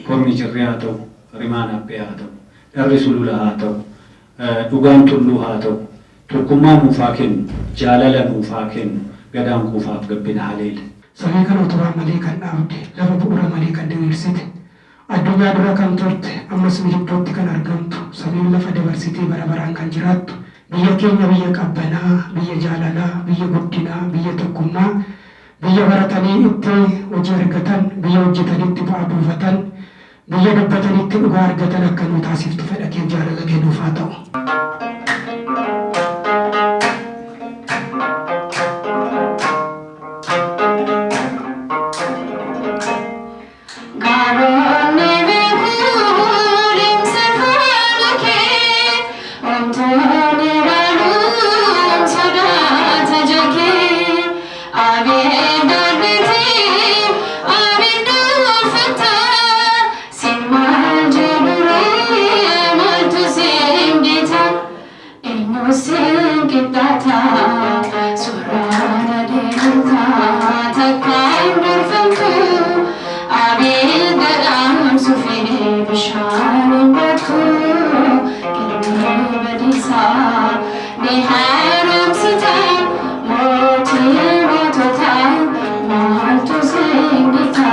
Kormi cirree haa ta'u, rimaan haphee haa ta'u, dharri sulula haa ta'u, dhugaan tulluu haa ta'u, tokkummaa nuuf haa kennu, jaalala nuuf haa kennu, Gadaan quufaaf gabbina haleele. Samii kana utubaa malee kan dhaabde, lafa bu'uura malee kan diriirsite, addunyaa dura kan turte, ammas nu jidduutti kan argamtu, samiin lafa dabarsitee bara baraan kan jiraattu, biyya keenya biyya qabbanaa, biyya jaalalaa, biyya guddinaa, biyya tokkummaa, biyya baratanii itti hojii argatan, biyya hojjetanii itti bu'aa buufatan, biyya dubbatanii itti dhugaa argatan akka nuu taasiftu fedha keef jaalala kee nuuf haa ta'u. Gaaronni beekuu deemsa faana kee, wantoonni baaluun sodaata jakee. Abidda argitee, abidda uffata, sin maal jedhuree maaltu siin gita? Eenyu siin qixxaata, suuraan adeemta, takkaan durfamtu, abidda dhaamsuufi bishaan hin baattu, galmee badiisaa ni haaromsita, mootii moototaa maaltu siin gita?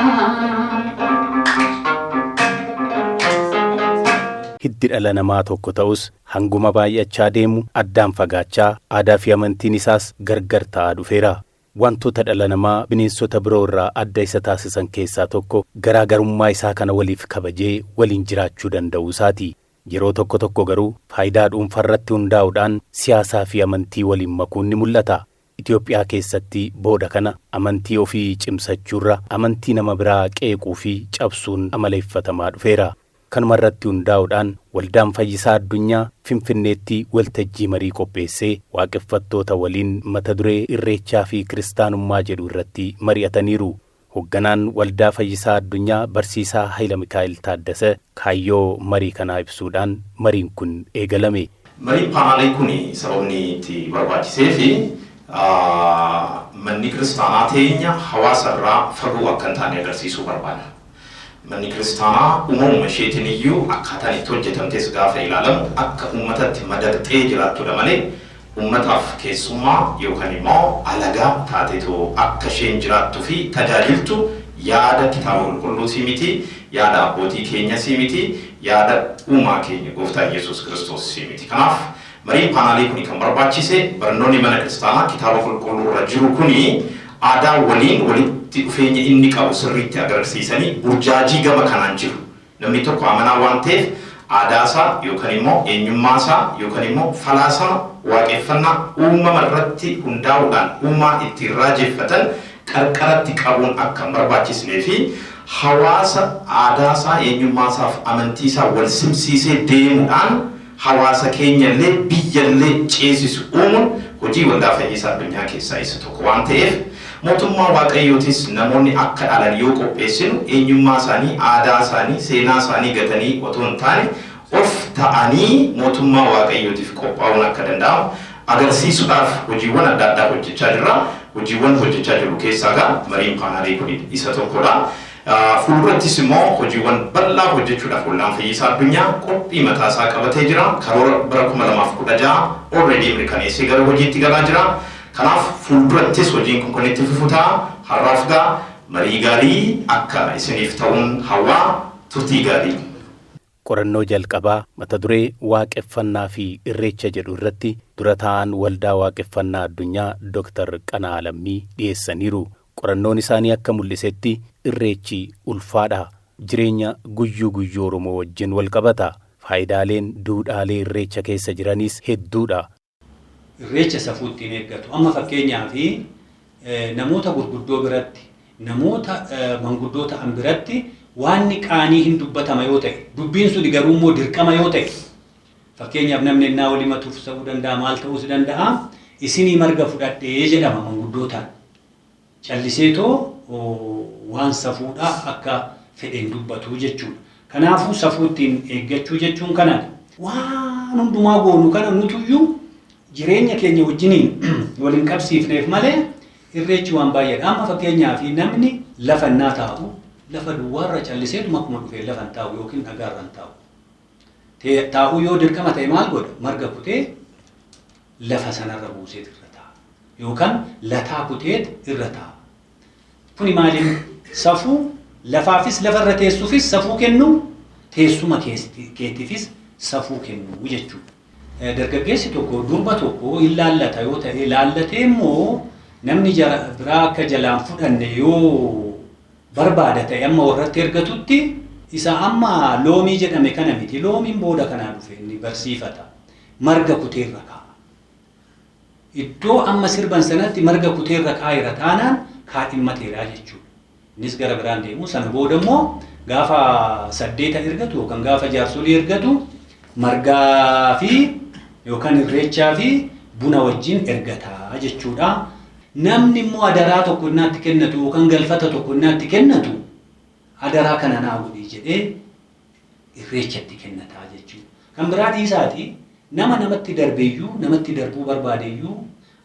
Hiddi dhala namaa tokko ta'us hanguma baay'achaa deemu addaan fagaachaa, aadaa fi amantiin isaas gargar ta'aa dhufeera. Wantoota dhala namaa bineensota biroo irraa adda isa taasisan keessaa tokko garaa garummaa isaa kana waliif kabajee waliin jiraachuu danda'uu isaati. Yeroo tokko tokko garuu faayidaa dhuunfarratti hundaa'uudhaan siyaasaa fi amantii waliin makuun ni mul'ata. Itoophiyaa keessatti booda kana amantii ofii cimsachuurra amantii nama biraa qeequu fi cabsuun amaleeffatamaa dhufeera. Kanuma irratti hundaa'uudhaan Waldaan Fayyisaa Addunyaa Finfinneetti waltajjii marii qopheessee waaqeffattoota waliin mata duree Irreechaa fi Kiristaanummaa jedhu irratti mari'ataniiru. Hogganaan Waldaa Fayyisaa Addunyaa Barsiisaa Hayila Mikaa'el Taaddasa kaayyoo marii kanaa ibsuudhaan mariin kun eegalame. Mariin paanaalii kun sababni itti barbaachiseef manni kiristaanaa teenya hawaasa irraa fagoo akka hin taane agarsiisuu barbaada. Manni kiristaanaa uumamuma isheetiin iyyuu akkaataan itti hojjetamtes gaafa ilaalamu akka uummatatti madaqxee jiraattudha malee uummataaf keessummaa yookaan immoo alagaa taateetoo akka isheen jiraattuu fi tajaajiltu yaada kitaaba qulqulluusii miti, yaada abbootii keenyasii miti, yaada uumaa keenya gooftaa Yesuus Kiristoosii miti. Kanaaf mariin paanaalii kuni kan barbaachise barnoonni mana kiristaanaa kitaaba qulqulluu irra jiru kuni aadaa waliin walitti dhufeenya inni qabu sirriitti agarsiisanii burjaajii gama kanaan jiru. Namni tokko amanaa waan ta'eef aadaasaa yookaan immoo eenyummaasaa yookaan immoo falaasama waaqeffannaa uumama irratti hundaa'uudhaan uumaa ittiin raajeffatan qarqaratti qabuun akka hin barbaachisnee fi hawaasa aadaasaa eenyummaasaaf amantiisaa wal simsiisee deemuudhaan hawaasa keenyallee biyyallee ceesisu uumuun hojii Waldaa Fayyisaa Addunyaa keessaa isa tokko waan ta'eef mootummaa Waaqayyootis namoonni akka dhalan yoo qopheessinu eenyummaa isaanii, aadaa isaanii, seenaa isaanii gatanii otoo hin taane of ta'anii mootummaa Waaqayyootiif qophaa'uun akka danda'amu agarsiisuudhaaf hojiiwwan adda addaa hojjechaa jirra. Hojiiwwan hojjechaa jirru keessaa egaa mariin paanaalii kun isa tokkodha. Fuuldurattis immoo hojiiwwan bal'aa hojjechuudhaaf Waldaan Fayyisaa Addunyaa qophii mataa isaa qabatee jira. Karoora bara 2016 already mirkaneessee gara hojiitti galaa jira. Kanaaf fuuldurattis hojiin kun kan itti fufu ta'a. Har'aaf gaa marii gaarii akka isiniif ta'uun hawwaa turtii gaarii. Qorannoo jalqabaa mata duree waaqeffannaa fi irreecha jedhu irratti dura taa'aan Waldaa Waaqeffannaa Addunyaa Dr. Qana'aa Lammii dhiyeessaniiru. Qorannoon isaanii akka mul'isetti irreechi ulfaadha. Jireenya guyyuu guyyuu Oromoo wajjin wal qabata. Faayidaaleen duudhaalee irreecha keessa jiranis hedduudha. Irreecha safuu ittiin eeggatu. Amma fakkeenyaaf namoota gurguddoo biratti, namoota manguddoo ta'an biratti waanni qaanii hin dubbatama yoo ta'e, dubbiin suni garuu immoo dirqama yoo ta'e, fakkeenyaaf namni ennaa wal himatuuf ta'uu danda'a, maal ta'uus danda'a, isinii marga fudhadhee jedhama manguddootaan. Calliseetoo waan safuudhaa akka fedheen dubbatu jechuudha. Kanaafuu safuu ittiin eeggachuu jechuun kanadha. Waan hundumaa goonu kana nutuyyuu jireenya keenya wajjiniin wal hin qabsiifneef malee irreechi waan baay'eedha. Amma fakkeenyaaf namni lafa innaa taa'u Lafa duwwaarra calliseetuma akkuma dhufee lafa hin taa'u yookiin dhagaarra hin taa'u. Taa'uu yoo dirqama ta'e maal godha? Marga kutee lafa sanarra buuseet irra taa'a. Yookaan lataa kuteet irra taa'a. Kuni maaliin safuu lafaafis lafarra teessuufis safuu kennu, teessuma keetiifis safuu kennu jechuudha. Dargaggeessi tokko durba tokko hin laallata yoo ta'e, laallatee immoo namni biraa akka jalaan fudhanne yoo barbaada ta'e, amma warratti ergatutti isa amma loomii jedhame kana miti. Loomiin booda kanaa dhufe, inni barsiifata. Marga kuteerra kaa'a. Iddoo amma sirban sanatti marga kuteerra kaa'eera taanaan kaadhimmateera jechuudha. Innis gara biraan deemu. Sana booda immoo gaafa saddeeta ergatu yookaan gaafa jaarsolii ergatu margaa fi yookaan irreechaa fi buna wajjin ergataa jechuudha. Namni immoo adaraa tokko innaatti kennatu yookaan galfata tokko innaatti kennatu, adaraa kana naa godhi jedhee irreechatti kennataa jechuudha. Kan biraa dhiisaati, nama namatti darbeeyyuu, namatti darbuu barbaadeyyuu,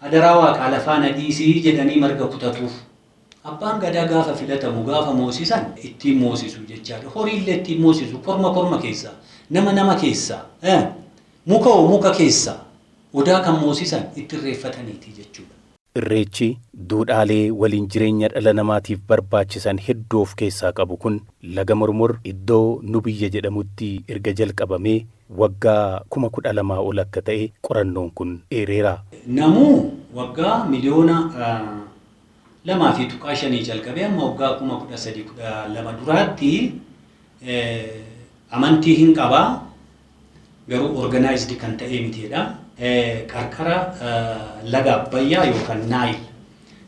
adaraa waaqaa lafaa na dhiisii jedhanii marga kutatuuf. Abbaan gadaa gaafa filatamu, gaafa moosisan ittiin moosisu jechaadha. Horiillee ittiin moosisu, korma korma keessaa, nama nama keessaa, muka muka keessaa odaa kan moosisan itti irreeffataniiti jechuudha. Irreechi duudhaalee waliin jireenya dhala namaatiif barbaachisan hedduu of keessaa qabu kun laga Mormor iddoo Nubiyya jedhamutti erga jalqabamee waggaa 12,000 ol akka ta'e qorannoon kun eereera. Namuu waggaa miliyoona 2.5 jalqabee amma waggaa 13,000 12 duraatti amantii hin qabaa, garuu organized kan ta'ee mitiidha. Qarqara laga Abbayyaa yookaan Naayil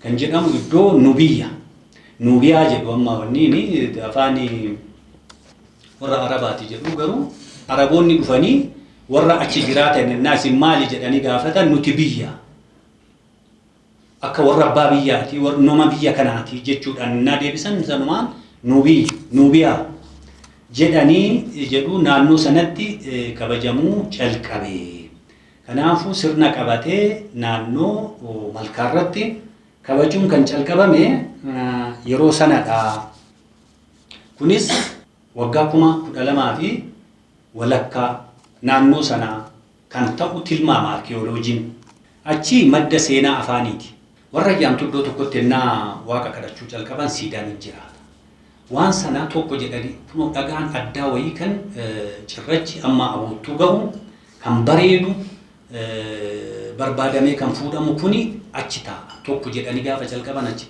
kan jedhamu iddoo Nubiyya. Nubiyaa jedhu amma wanni afaan warra Arabaati jedhu, garuu Araboonni dhufanii warra achi jiraatan innaa isin maali jedhanii gaafatan, nuti biyya akka warra abbaa biyyaati, warra nama biyya kanaati jechuudhaan innaa deebisan, sanumaan Nubiyaa jedhanii jedhu. Naannoo sanatti kabajamuu calqabe. Kanaafuu sirna qabatee naannoo malkaarratti kabajuun kan calqabame yeroo sanadha. Kunis waggaa 12,500 naannoo sanaa kan ta'u tilmaama arkiyooloojiin. Achi madda seenaa afaaniiti. Warra ayyaantu iddoo tokkotti ennaa waaqa kadhachuu calqaban siidaan hin jiraata. Waan sana tokko jedhanii kunoo dhagaan addaa wayii kan cirrachi amma aboottuu gahu kan bareedu barbaadamee kan fuudhamu kuni achi taa'a. Tokko jedhanii gaafa calqaban achi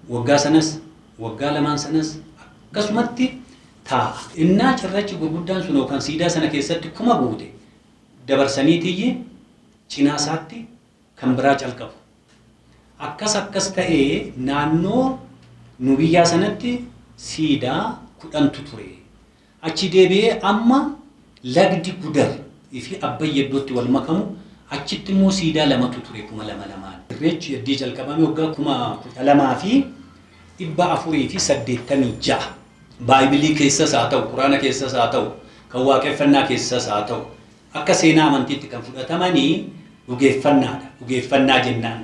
waggaa sanas, waggaa lamaan sanas akkasumatti taa'a. Innaa cirrachi gurguddaan sun yookaan siidaa sana keessatti kuma guute dabarsanii tiyyi cinaa isaatti kan biraa calqabu. Akkas akkas ta'ee naannoo nu biyyaa sanatti siidaa 10tu ture. Achi deebi'ee amma lagdi Gudar fi Abbayya iddootti wal makamu achitti immoo siidaa lamatu ture 2002n. Irreechi heddii jalqabame waggaa 12,486. Baayibilii keessas haa ta'u, Quraana keessas haa ta'u, kan waaqeffannaa keessas haa ta'u, akka seenaa amantiitti kan fudhatamanii dhugeeffannaadha. Dhugeeffannaa jennaan.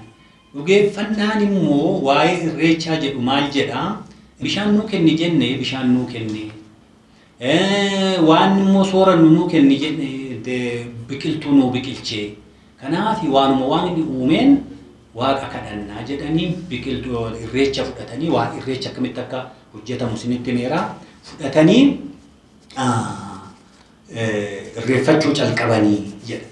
Dhugeeffannaan immoo waa'ee irreechaa jedhu maal jedhaa? Bishaan nuu kenni jenne, bishaan nuu kenni. Waan immoo soorannu nuu kenni jenne, biqiltuu nuu biqilchee. Kanaaf waanuma waan inni uumeen waaqa kadhannaa jedhanii biqiltuu irreecha fudhatanii, waan irreecha akkamitti akka hojjetamu isinitti himeera. Fudhatanii irreeffachuu calqabanii jedha.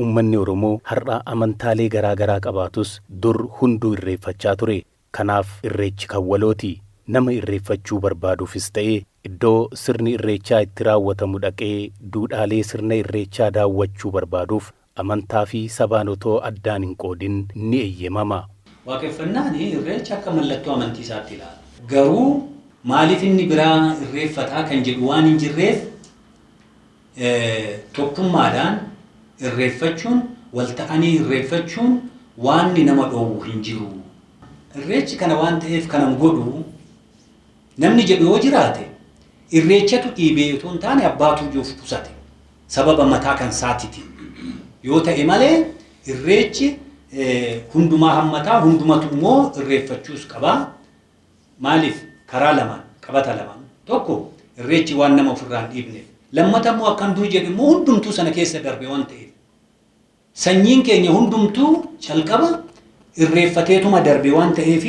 Uummanni Oromoo har'a amantaalee garaa garaa qabaatus dur hunduu irreeffachaa ture. Kanaaf irreechi kan walooti. Nama irreeffachuu barbaaduufis ta'e iddoo sirni irreechaa itti raawwatamu dhaqee duudhaalee sirna irreechaa daawwachuu barbaaduuf amantaa fi sabaan otoo addaan hin qoodin ni eeyyamama. Waaqeffannaan irreecha akka mallattoo amantii isaatti ilaala. Garuu maaliif inni biraa irreeffataa kan jedhu waan hin jirreef, tokkummaadhaan irreeffachuun, wal ta'anii irreeffachuun waanni nama dhoowwu hin jiru. Irreechi kana waan ta'eef kanan godhu namni jedhu yoo jiraate, irreechatu dhiibee otoo hin taane abbaatu iyyuu of qusate sababa mataa kan saatiti yoo ta'e malee, irreechi hundumaa hammataa, hundumatu immoo irreeffachuus qabaa. Maaliif karaa lamaan Qabata lamaan. Tokko, Irreechi waan nama ofirraa hin dhiibneef. Lammata immoo akkan dur jedhe immoo hundumtuu sana keessa darbe waan ta'eef. Sanyiin keenya hundumtuu calqaba irreeffateetuma darbe waan ta'eef,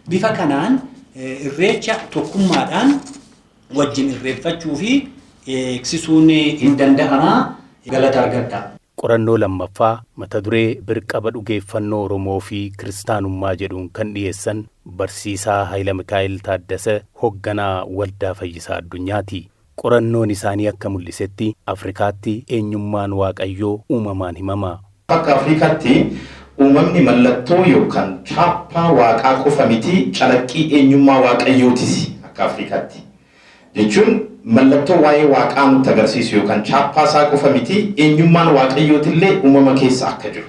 bifa kanaan Irreecha tokkummaadhaan wajjin irreeffachuu fi eegsisuun hin danda'ama. Galata argadhaa. Qorannoo lammaffaa mata duree Birqaba Dhugeeffannoo Oromoo fi Kiristaanummaa jedhuun kan dhiyeessan Barsiisaa Hayila Mikaa'el Taaddasa, hogganaa Waldaa Fayyisaa Addunyaati. Qorannoon isaanii akka mul'isetti, Afrikaatti eenyummaan Waaqayyoo uumamaan himama. Akka Afrikaatti uumamni mallattoo yookaan chaappaa Waaqaa qofa miti, calaqqii eenyummaa Waaqayyootis akka Afrikaatti. Jechuun mallattoo waa'ee Waaqaa nutti agarsiisu yookaan chaappaa isaa qofa miti, eenyummaan Waaqayyootillee uumama keessa akka jiru.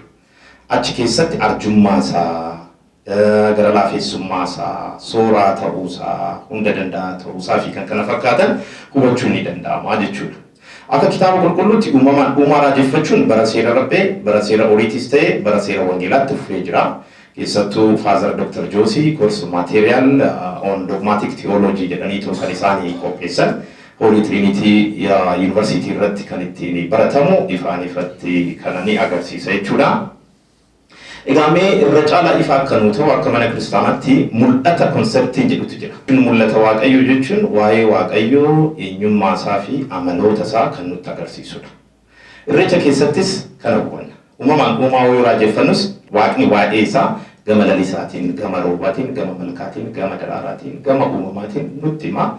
Achi keessatti arjummaa isaa, gara laafeessummaa isaa, sooraa ta'uusaa, hunda danda'aa ta'uusaa fi kan kana fakkaatan hubachuun ni danda'ama jechuudha. Akka Kitaaba Qulqulluutti uumamaan uumaa raajeffachuun bara seera Rabbee, bara seera Oriitis ta'e bara seera Wangeelaatti fufee jira. Keessattuu Father Dr. Joosii course material on dogmatic theology jedhaniitu kan isaanii qopheessan. Holy Trinity University irratti kan ittiin baratamu ifaan ifatti kana ni agarsiisa jechuudha. Egaa mee irra caalaa ifa akka nuu ta'u, akka mana kiristaanaatti mul'ata conceptiin jedhutu jira. Mul'ata Waaqayyoo jechuun waa'ee Waaqayyoo, eenyummaa isaa fi amaloota isaa kan nutti agarsiisudha. Irreecha keessattis kana hubanna. Uumamaan uumaa yoo raajeffannus, Waaqni waa'ee isaa gama lalisaatiin, gama roobaatiin, gama malkaatiin, gama daraaraatiin, gama uumamaatiin nutti hima.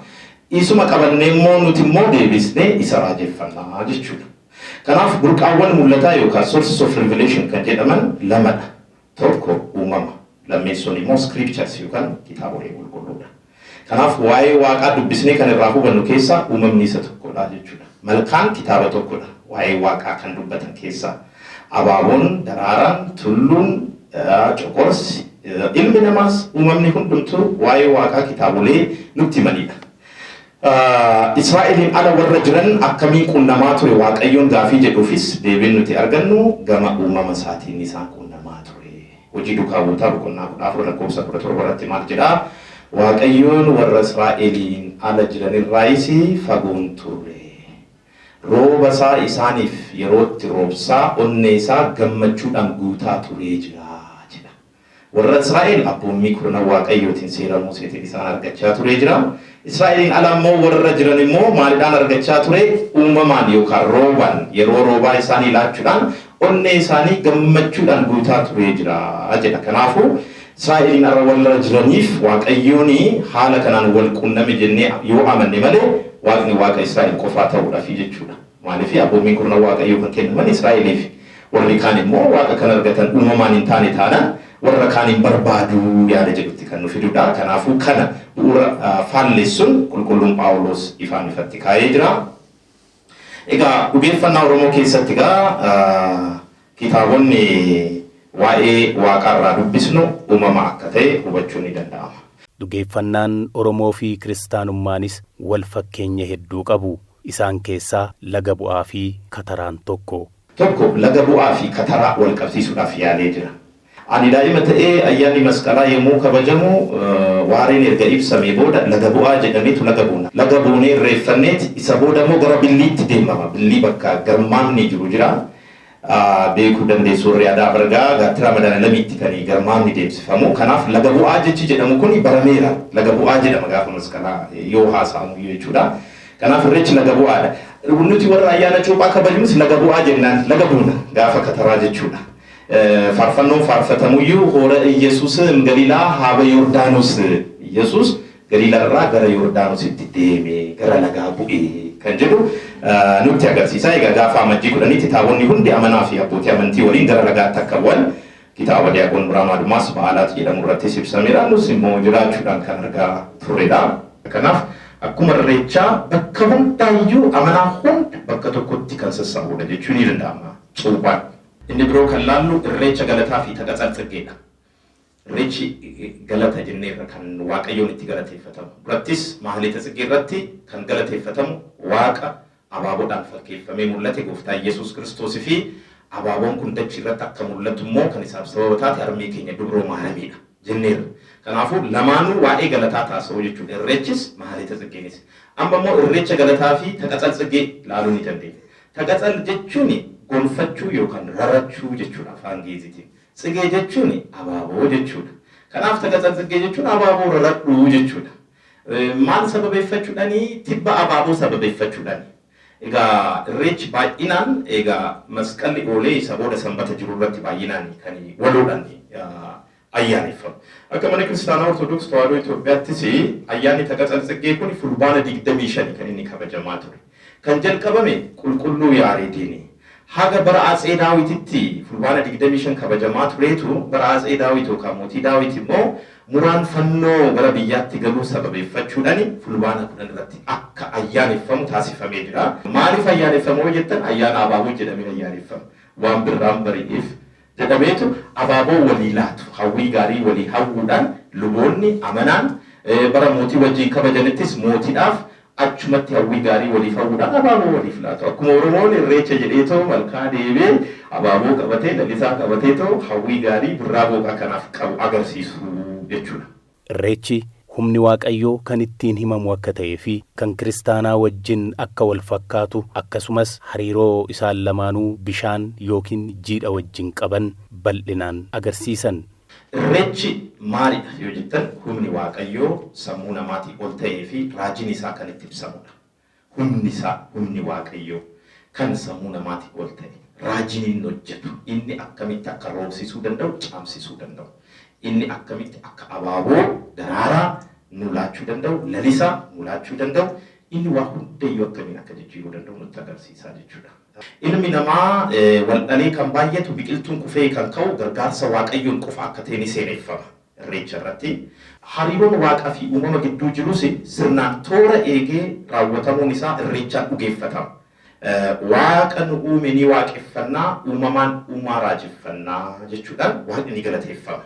Isuma qabannee immoo nuti immoo deebisnee isa raajeffannaa jechuudha. Kanaaf burqaawwan mul'ataa yookaan sources of revelation kan jedhaman lamadha. Tokko uumama, lammeessoon immoo scriptures yookaan kitaabolee qulqulluudha. Kanaaf waa'ee Waaqaa dubbisnee kan irraa hubannu keessaa uumamni isa tokkodha jechuudha. Malkaan kitaaba tokkodha waa'ee Waaqaa kan dubbatan keessaa. Abaaboon, daraaraan, tulluun, coqorsi, ilmi namaas, uumamni hundumtuu waa'ee Waaqaa kitaabolee nutti himanidha. Israa'eliin ala warra jiran akkamiin qunnamaa ture Waaqayyoon gaafii jedhuufis deebiin nuti argannu gama uumama isaatiin isaan qunnamaa ture. Hojii Duukaa Buutaa boqonnaa 14 lakkoofsa 17 irratti maal jedhaa? "Waaqayyoon warra Israa'eliin ala jiranirraayis fagoon turre. Rooba isaa isaaniif yerootti roobsaa, onnee isaa gammachuudhaan guutaa turee jira" jedha. Warra Israa'el abboommii kurnan Waaqayyootiin, seera Museetiin isaan argachaa turee jira. Israa'eliin ala immoo warra jiran immoo maalidhaan argachaa ture? Uumamaan yookaan roobaan, yeroo roobaa isaanii laachuudhaan onnee isaanii gammachuudhaan guutaa turee jira jedha. Kanaafuu Israa'eliin ala warra jiraniif Waaqayyoon haala kanaan wal qunname jennee yoo amanne malee, Waaqni Waaqa Israa'el qofaa ta'uudhaafi jechuudha. Maaliif? Abboommiin kurnan Waaqayyoo kan kennaman Israa'eliif. Warri kaan immoo Waaqa kan argatan uumamaan hin taane taanaan, warra kaan hin barbaadu yaada jedhutti kan nu fidudha. Kanaafuu kana bu'uura faalleessuun Qulqulluun Phaawulos ifaan ifatti kaa'ee jira. Egaa dhugeeffannaa Oromoo keessatti egaa kitaabonni waa'ee Waaqaarraa dubbisnu uumama akka ta'e hubachuun ni danda'ama. Dhugeeffannaan Oromoo fi Kiristaanummaanis wal fakkeenya hedduu qabu. Isaan keessaa laga bu'aa fi kataraan tokko. Tokko, laga bu'aa fi kataraa wal qabsiisuudhaaf yaalee jira. Ani daa'ima ta'ee ayyaanni Masqalaa yommuu kabajamu, waareen erga ibsamee booda laga bu'aa jedhameetu laga buuna. Laga buunee irreeffanneeti isa booda immoo gara Billiitti deemama. Billii bakka garmaamni jiru jira. Beekuu dandeessu warri aadaa bargaa, Gaattiraa Madaalamiitti kan garmaamni deemsifamu. Kanaaf laga bu'aa jechi jedhamu kun barameera. Laga bu'aa jedhama gaafa Masqalaa yoo haasa'amu jechuudha. Kanaaf Irreechi laga bu'aadha. Nuti warra ayyaana cuuphaa kabajnus laga bu'aa jennaan laga buuna gaafa kataraa jechuudha. Faarfannoon faarfatamuyyuu "Hoora Iyyasuus Galiilaa haaba Yordaanos", Iyyasuus Galiilaarraa gara Yordaanositti deeme, gara lagaa bu'e kan jedhu nutti agarsiisa. Egaa gaafa Amajjii 10tti taabonni hundi amanaa fi abbootii amantii waliin gara lagaatti akka bu'an kitaaba Diyaaqoon Birhaanuu Admaas Ba'aalaat jedhamu irrattis ibsameera. Nus immoo jiraachuudhaan kan argaa turredha. Kanaaf akkuma Irreechaa bakka hundaayyuu amanaa hunda bakka tokkotti kan sassaabudha jechuun ni danda'ama cuuphaan. Inni biroo kan laallu Irreecha galataa fi Taqatsal Tsiggeedha. Irreechi galata jenneerra, kan Waaqayyoon itti galateeffatamu. Durattis Mahalita Tsiggee irratti kan galateeffatamu Waaqa abaaboodhaan fakkeeffamee mul'ate Gooftaa Yesuus Kiristoosii fi abaaboon kun dachii irratti akka mul'atu immoo kan isaaf sababa taate harmee keenya Dubroo Maaramiidha jenneerra. Kanaafuu lamaanuu waa'ee galataa taasisuu jechuudha. Irreechis Mahaleta Tsiggeenis. Amma immoo irreecha galataa fi taqatsal tsiggee ilaaluu ni dandeenya. Taqatsal jechuun gonfachuu yookaan rarachuu jechuudha afaan Gi'iziitiin. Tsigee jechuun abaaboo jechuudha. Kanaaf taqatsal tsiggee jechuun abaaboo raradhuu jechuudha. Maal sababeeffachuudhaanii? Tibba abaaboo sababeeffachuudhaani. Egaa irreechi baay'inaan egaa masqalli oolee isa booda sanbata jiru irratti baay'inaan kan waloodhaan ayyaaneffamu. Akka mana kiristaanaa Ortodoks Tawaahidoo Itoophiyaattis ayyaanni Taqatsal Tsiggee kun Fulbaana 25 kan inni kabajamaa ture. Kan jalqabame Qulqulluu Yaareediini. Haga bara Atsee Daawititti Fulbaana 25 kabajamaa tureetu bara Atsee Daawit yookaan Mootii Daawit immoo muraan fannoo gara biyyaatti galuu sababeeffachuudhaan Fulbaana 10 irratti akka ayyaaneffamu taasifamee jira. Maaliif ayyaaneffama yoo jettan ayyaana abaaboo jedhamee ayyaaneffama. Waan birraan bari'eef jedhameetu abaaboo walii laatu. Hawwii gaarii walii hawwuudhaan luboonni amanaan bara mootii wajjin kabajanittis mootiidhaaf achumatti hawwii gaarii waliif hawwuudhaan abaaboo waliif laatu. Akkuma Oromoon irreecha jedheetoo malkaa deemee abaaboo qabatee lalisaa qabateetoo hawwii gaarii birraa booqaa kanaaf qabu agarsiisu jechuudha. Irreechi humni Waaqayyoo kan ittiin himamu akka ta'ee fi kan kiristaanaa wajjin akka wal fakkaatu akkasumas hariiroo isaan lamaanuu bishaan yookiin jiidha wajjin qaban bal'inaan agarsiisan. Irreechi maalidha yoo jettan humni Waaqayyoo sammuu namaatii ol ta'ee fi raajiin isaa kan itti ibsamudha. Humni isaa humni Waaqayyoo kan sammuu namaatii ol ta'e raajiin inni hojjetu inni akkamitti akka roobsisuu danda'u caamsisuu danda'u. Inni akkamitti akka abaaboo daraaraa nu laachuu danda'u lalisaa nu laachuu danda'u inni waa hundayyuu akkamiin akka jijjiiruu danda'u nutti agarsiisaa jechuudha. Ilmi namaa wal dhalee kan baay'atu biqiltuun kufee kan ka'u gargaarsa Waaqayyoon qofa akka ta'e ni seeneffama irreecha irratti. Hariiroon Waaqaa fi uumama gidduu jirus sirnaan toora eegee raawwatamuun isaa irreechaan dhugeeffatama. Waaqa nu uume ni waaqeffannaa, uumamaan uumaa raajeffannaa jechuudhaan Waaqni ni galateeffama.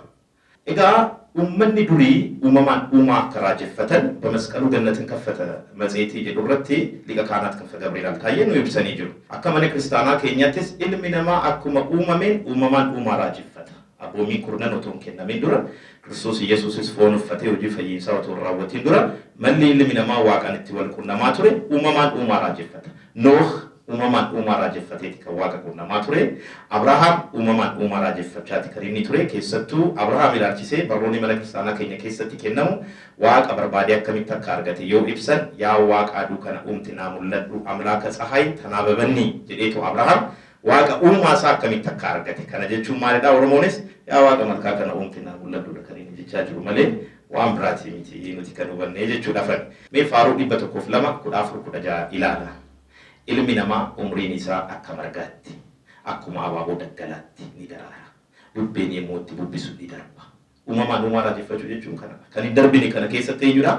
Egaa uummanni durii uumamaan uumaa akka raajeffatan በመስቀሉ ገነትን ከፈተ matseetii jedhu irratti Liqa Kaanaat ክንፈ Gabriel Altaayyee nu ibsanii jiru. Akka mana kiristaanaa keenyattis ilmi namaa akkuma uumameen uumamaan uumaa raajeffata. Abboomiin kurnan otoo hin kennamin dura Kiristoos Iyyasuusis foon uffatee hojii fayyinsaa otoo hin raawwatin dura malli ilmi namaa waaqaan itti wal qunnamaa ture uumamaan uumaa raajeffata. Nooh uumamaan uumaa raajeffateeti kan waaqa qunnamaa ture. Abrahaam uumamaan uumaa raajeffachaati kan inni ture. Keessattuu Abrahaam ilaalchisee barroonni mana kiristaanaa keenya keessatti kennamu waaqa barbaadee akkamitti akka argate yoo ibsan yaa waaqa aduu kana uumte naa mul'adhu amlaaka tsahaay tanaababanni jedheetu Abrahaam waaqa uumaa isaa akkamitti akka argate. Kana jechuun maalidha? Oromoonis yaa waaqa malkaa kana uumte naa mul'adhudha kan inni jechaa jiru malee waan biraatii miti nuti kan hubannee jechuudha. Mee faaruu 102 14 16 ilaala. Ilmi namaa umriin isaa akka margaatti akkuma abaaboo daggalaatti ni daraara. Bubbeen yommuu itti bubbisu ni darba. Uumamaan uumaa raajeffachuu jechuun kana. Kan hin darbine kana keessatti eenyudha?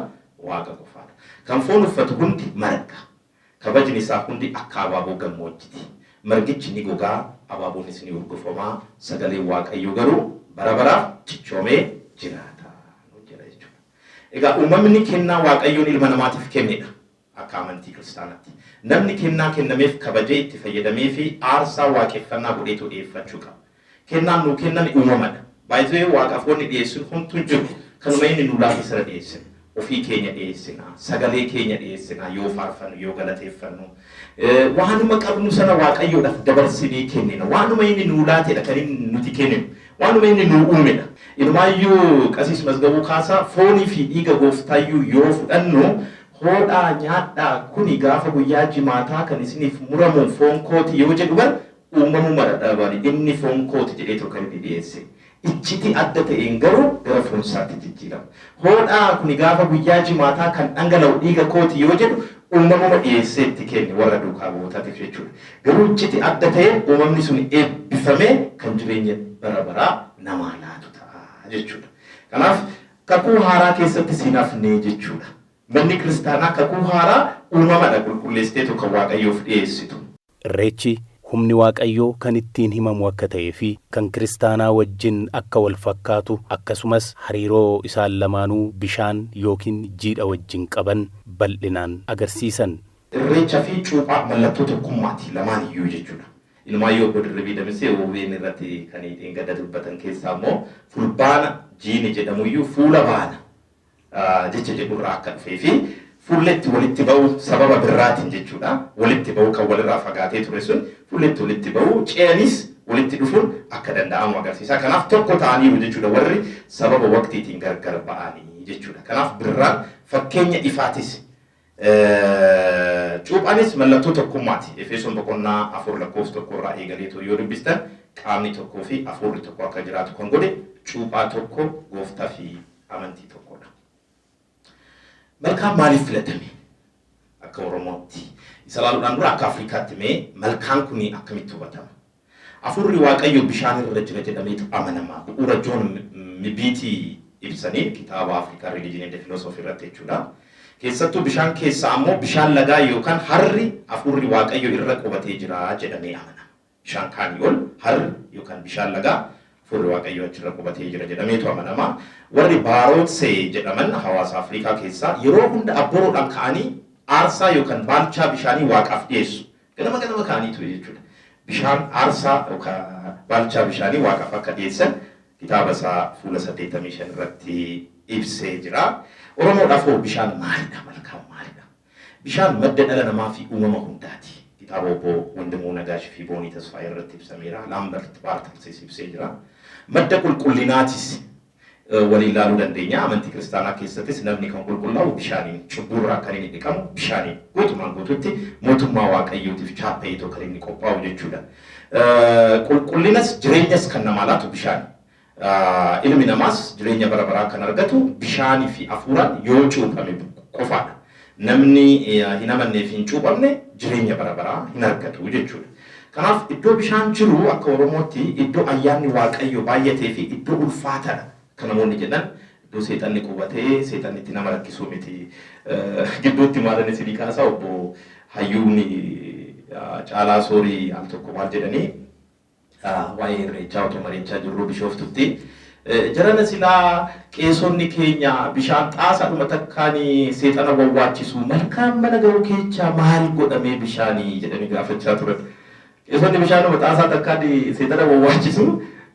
Waaqa qofaadha. Kan foon uffatu hundi marga. Kabajni isaa hundi akka abaaboo gammoojjiti. Margichi ni gogaa, abaaboonis ni urgufamaa, sagaleen Waaqayyoo garuu bara baraaf cichoomee jiraata. Jira jechuudha. Egaa uumamni kennaa Waaqayyoon ilma namaatiif kennedha. Akka amantii kiristaanaatti. Namni kennaa kennameef kabajee itti fayyadamee fi aarsaa waaqeffannaa godheetu dhiyeeffachuu qaba. Kennaan nuu kenname uumamadha. Baay'ee waaqaaf wanni dhiyeessuun homtuu jiru. Kanuma inni nuu laate sana dhiyeessina. Ofii keenya dhiyeessina. Sagalee keenya dhiyeessina. Yoo faarfannu, yoo galateeffannu. Waanuma qabnu sana Waaqayyoodhaaf dabarsinee kennina. Waanuma inni nuu laatedha kan inni nuti kenninu. Waanuma inni nuu uumedha. Inumaayyuu Qasiis Mazgabuu Kaasaa foonii fi dhiiga gooftaayyuu yoo fudhannu hoodhaa nyaadhaa kuni gaafa guyyaa jimaataa kan isiniif muramu foon kooti yoo jedhu bar uumamuma dhabani inni foon kooti jedheetu kan inni dhiyeesse. Iccitii adda ta'een garuu gara foon isaatti jijjiirama. Hoodhaa kuni gaafa guyyaa jimaataa kan dhangala'u dhiiga kooti yoo jedhu uumamuma dhiyeessee itti kenne warra duukaa bu'ootaatiif jechuudha. Garuu iccitii adda ta'een uumamni sun eebbifamee kan jireenya bara baraa namaa laatu ta'a jechuudha. Kanaaf kakuu haaraa keessatti siin hafnee jechuudha. Manni kiristaanaa kakuu haaraa uumamadha qulqulleessiteetu kan Waaqayyoof dhiyeessitu. Irreechi humni Waaqayyoo kan ittiin himamu akka ta'ee fi kan kiristaanaa wajjin akka wal fakkaatu akkasumas hariiroo isaan lamaanuu bishaan yookiin jiidha wajjin qaban bal'inaan agarsiisan. Irreecha fi cuuphaa mallattoo tokkummaati lamaan iyyuu jechuudha. Inumaayyuu Obbo Dirribii Damisee OBN irratti kan dheengadda dubbatan keessaa immoo Fulbaana jiini jedhamuyyuu fuula baana jecha jedhurraa akka dhufee fi fuulletti walitti ba'u sababa birraatiin jechuudha. Walitti ba'u kan walirraa fagaatee ture sun fuulletti walitti ba'u, ce'anis walitti dhufuun akka danda'amu agarsiisa. Kanaaf tokko ta'aniiru jechuudha warri sababa waqtiitiin gargar ba'anii jechuudha. Kanaaf birraan fakkeenya ifaatis. Cuuphaanis mallattoo tokkummaati. Efesoon boqonnaa 4 lakkoofsa 1 irraa eegaleetoo yoo dubbistan, qaamni tokkoo fi hafuurri tokko akka jiraatu kan godhe cuuphaa tokko, gooftaa fi amantii tokkodha. Malkaan maaliif filatame? Akka Oromootti. Isa ilaaluudhaan dura akka Afrikaatti mee malkaan kun akkamitti hubatama? Hafuurri Waaqayyo bishaan irra jira jedhameetu amanama. Bu'uura Joon Mibiitii ibsanii kitaaba African Religion and Philosophy irratti jechuudha. Keessattuu bishaan keessaa ammoo bishaan lagaa yookaan harri hafuurri Waaqayyo irra qubatee jira jedhamee amanama. Bishaan kaanii ol harri yookaan bishaan lagaa hafuurri Waaqayyo achirra qubatee jira jedhameetu amanama. Warri Baarootsee jedhaman hawaasa Afrikaa keessaa yeroo hunda abboroodhaan ka'anii aarsaa yookaan baalchaa bishaanii Waaqaaf dhiyeessu. Ganama ganama ka'anii ture jechuudha. Bishaan aarsaa yookaan baalchaa bishaanii Waaqaaf akka dhiyeessan kitaaba isaa fuula 85 irratti ibsee jira. Oromoodhaaf hoo bishaan maalidha? Malkaan maalidha? Bishaan madda dhala namaa fi uumama hundaati. Kitaaba Obbo Wandimuu Nagaash fi Boonii Tasfaayee irratti ibsameera. Laambert Baartalsis ibsee jira. Madda qulqullinaatis waliin ilaaluu dandeenya. Amantii kiristaanaa keessattis namni kan qulqullaa'u bishaaniin, cubbuurraa kan inni dhiqamu bishaaniin, guutumaan guututti mootummaa Waaqayyootiif chaappa'eetoo kan inni qophaa'u jechuudha. Qulqullinas jireenyas kan namaa laatu bishaan. Ilmi namaas jireenya bara baraa kan argatu bishaanii fi hafuuraan yoo cuuphame qofaadha. Namni hin amannee fi hin cuuphamne jireenya bara baraa hin argatu jechuudha. Kanaaf iddoo bishaan jiru akka Oromootti iddoo ayyaanni Waaqayyo baay'atee fi iddoo ulfaataadha kan namoonni jedhan, iddoo seexanni qubatee seexanni itti nama rakkisuu miti. Gidduutti maalan isinii kaasaa, Obbo Hayyuun Caalaa Soorii al tokko maal jedhanii, waa'ee Irreechaa otoo mari'achaa jirru Bishooftutti, "Jarana silaa qeesonni keenya bishaan xaasaadhuma takkaan seexana wawwaachisu, malkaan mana ga'u keechaa maal godhamee bishaanii?" jedhanii gaafachaa turan. Qeesonni bishaanuma xaasaa takkaan seexana wawwaachisu,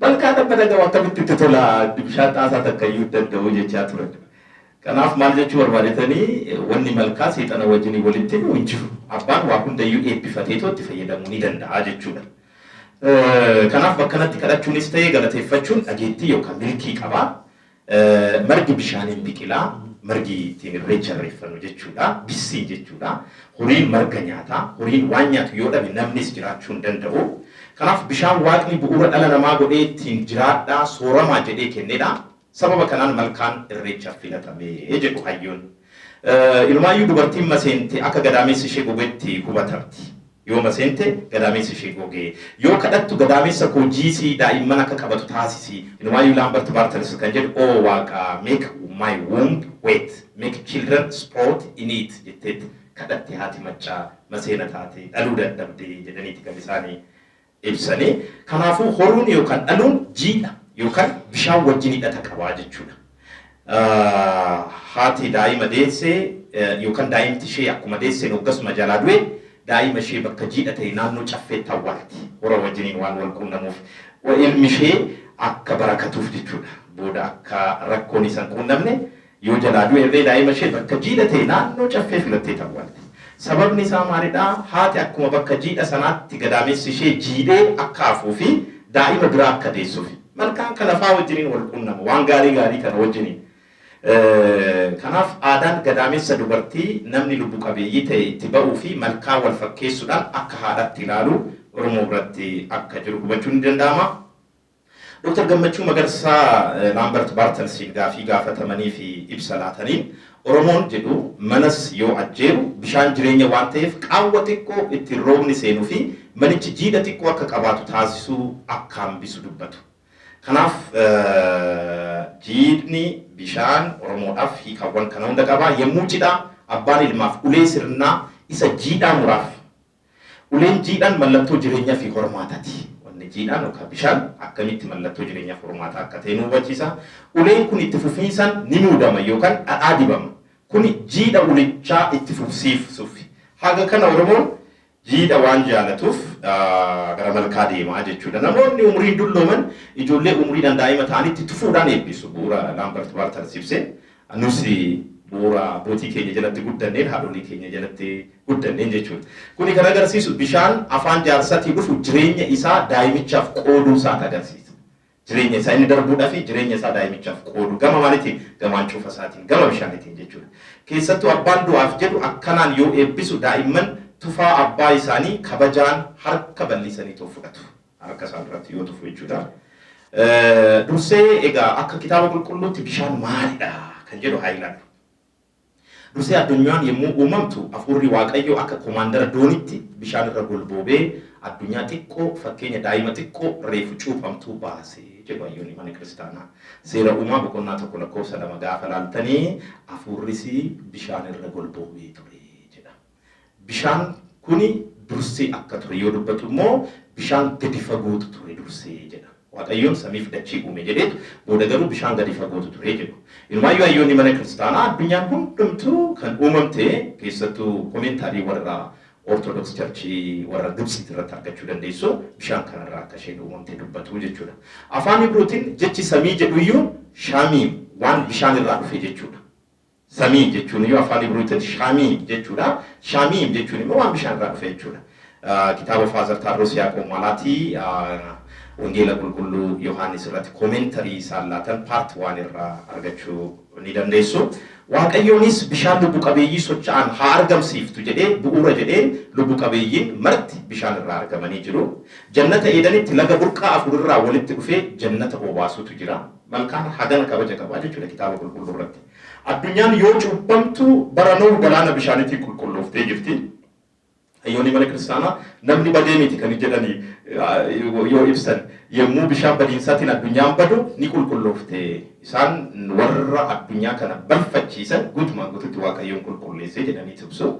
malkaan mana ga'u akkamitti itti tola, bishaan xaasaa takka iyyuu hin danda'u jechaa turan. Kanaaf maal jechuu barbaadetanii, wanni malkaa seexana wajjin walitti hidhu hin jiru. Abbaan waa hundayyuu eebbifateetoo itti fayyadamuu ni danda'a jechuudha. Kanaaf bakka kanatti kadhachuunis ta'ee galateeffachuun dhageettii yookaan milkii qaba. Margi bishaaniin biqilaa, margi ittiin Irreecha irreeffannu jechuudha. Bissii jechuudha. Horiin marga nyaata. Horiin waan nyaatu yoo dhabe namnis jiraachuu hin danda'u. Kanaaf bishaan Waaqni bu'uura dhala namaa godhee ittiin jiraadhaa, sooramaa jedhee kennedha. Sababa kanaan malkaan Irreechaaf filatame jedhu hayyoonni. Inumaayyuu dubartiin maseente akka gadaamessi ishee gogetti hubatamti. Yoo maseente gadaamessi ishee gogee. Yoo kadhattu, "Gadaamessa koo jiisii daa'imman akka qabatu taasisi." Inumaayyuu Laambert Baartels kan jedhu, "Oh Waaqa, make my womb wet, make children sprout in it," jetteetti kadhatte haati Maccaa maseena taate dhaluu dadhabde jedhaniiti kan isaanii ibsanii. Kanaafuu horuun yookaan dhaluun jiidha yookaan bishaan wajjin hidhata qabaa jechuudha. Haati daa'ima deesse yookaan daa'imti ishee akkuma deesseen hoggasuma jalaa du'e, daa'ima ishee bakka jiidha ta'e naannoo caffeetti awwaalti. Hora wajjiniin waan wal quunnamuuf ilmi ishee akka barakatuuf jechuudha. Booda akka rakkoon isa hin quunnamne yoo jalaa du'e illee daa'ima ishee bakka jiidha ta'e naannoo caffee filattee awwaalti. Sababni isaa maalidhaa? Haati akkuma bakka jiidha sanaatti gadaamessi ishee jiidhee akka hafuu fi daa'ima biraa akka deessuuf. Malkaan kana faa wajjiniin wal quunnama. Waan gaarii gaarii kana wajjiniin. Kanaaf aadaan gadaamessa dubartii namni lubbu qabeeyyii ta'e itti ba'uu fi malkaa wal fakkeessuudhaan akka haadhaatti ilaalu Oromoo biratti akka jiru hubachuun ni danda'ama. Dr. Gammachuu Magarsaa Laambert Baartalsiin gaafii gaafatamanii fi ibsa laataniin, Oromoon jedhu manas yoo ajjeeru bishaan jireenya waan ta'eef qaawwa xiqqoo ittiin roobni seenuu fi manichi jiidha xiqqoo akka qabaatu taasisuu akka hambisu dubbatu. Kanaaf jiidhni bishaan Oromoodhaaf hiikawwan kana hunda qaba. Yommuu cidhaa abbaan ilmaaf ulee sirnaa isa jiidhaa muraaf. Uleen jiidhaan mallattoo jireenyaa fi hormaataati. Wanni jiidhaan yookaan bishaan akkamitti mallattoo jireenyaa fi hormaataa akka ta'e nu hubachiisa. Uleen kun itti fufiinsaan ni muudama yookaan dhadhaa dibama. Kuni jiidha ulichaa itti fufsiisuuf. Haga kana Oromoon Jiidha waan jaalatuuf gara malkaa deemaa jechuudha. Namoonni umriin dullooman ijoollee umriidhaan daa'ima ta'anitti tufuudhaan eebbisu. Bu'uura Laambert Baartals ibsee nus bu'uura abbootii keenya jalatti guddanneen, haadholii keenya jalatti guddanneen jechuudha. Kuni kan agarsiisu bishaan afaan jaarsatii dhufu jireenya isaa daa'imichaaf qooduu isaati agarsiisa. Jireenya isaa inni darbuudhaa fi jireenya isaa daa'imichaaf qoodu gama maaliitiin? Gama hancuufa isaatiin, gama bishaaniitiin jechuudha. Keessattuu abbaan du'aaf jedhu akkanaan yoo eebbisu daa'imman tufaa abbaa isaanii kabajaan harka bal'isanii too fudhatu. Harka isaan irratti yoo tufu jechuudha. Dursee egaa akka kitaaba qulqulluutti bishaan maalidha kan jedhu haa ilaallu. Dursee addunyaan yommuu uumamtu hafuurri Waaqayyoo akka komaandara doonitti bishaan irra golboobee addunyaa xiqqoo fakkeenya daa'ima xiqqoo reefu cuuphamtuu baase jedhu hayyoonni mana kiristaanaa. Seera Uumaa boqonnaa 1 lakkoofsa 2 gaafa laaltanii hafuurris bishaan irra golboobee ture jedha. Bishaan kuni dursee akka ture yoo dubbatu immoo bishaan gadi fagootu ture dursee jedha. Waaqayyoon samiif dachii uume jedheetu booda garuu bishaan gadi fagootu ture jedhu. Inumaayyuu hayyoonni mana kiristaanaa addunyaan hundumtuu kan uumamte keessattuu komeentaarii warra Orthodox Church warra Gibtsiiti irratti argachuu dandeessu bishaan kanarraa akka isheen uumamte dubbatu jechuudha. Afaan Ibruutiin jechi samii jedhuyyuu shaamiim waan bishaan irraa dhufe jechuudha. Samii jechuun iyyuu afaan Ibruutiin Shaamiim jechuudha. Shaamiim jechuun immoo waan bishaan irraa dhufe jechuudha. Kitaaba Faazar Taadros Yaaqoob Maalaatii Wangeela Qulqulluu Yohaannis irratti koomentarii isaan laatan paart 1 irraa argachuu ni dandeessu. Waaqayyoonis bishaan lubbu qabeeyyii socho'an haa argamsiiftu jedhee bu'uura jedheen lubbu qabeeyyiin marti bishaan irraa argamanii jiru. Jannata Eedanitti laga burqaa afur irraa walitti dhufee jannata obaasutu jira. Malkaan hagana kabaja qaba jechuudha kitaaba qulqulluu irratti. Addunyaan yoo cuuphamtu bara Nooh galaana bishaanitiin qulqullooftee jirti. Hayyoonni mana kiristaanaa namni badee miti kan jedhani yoo ibsan yommuu bishaan badiinsaatiin addunyaan badu ni qulqulloofte. Isaan warra addunyaa kana balfachiisan guutumaan guututti Waaqayyoon qulqulleessee jedhanii ibsu.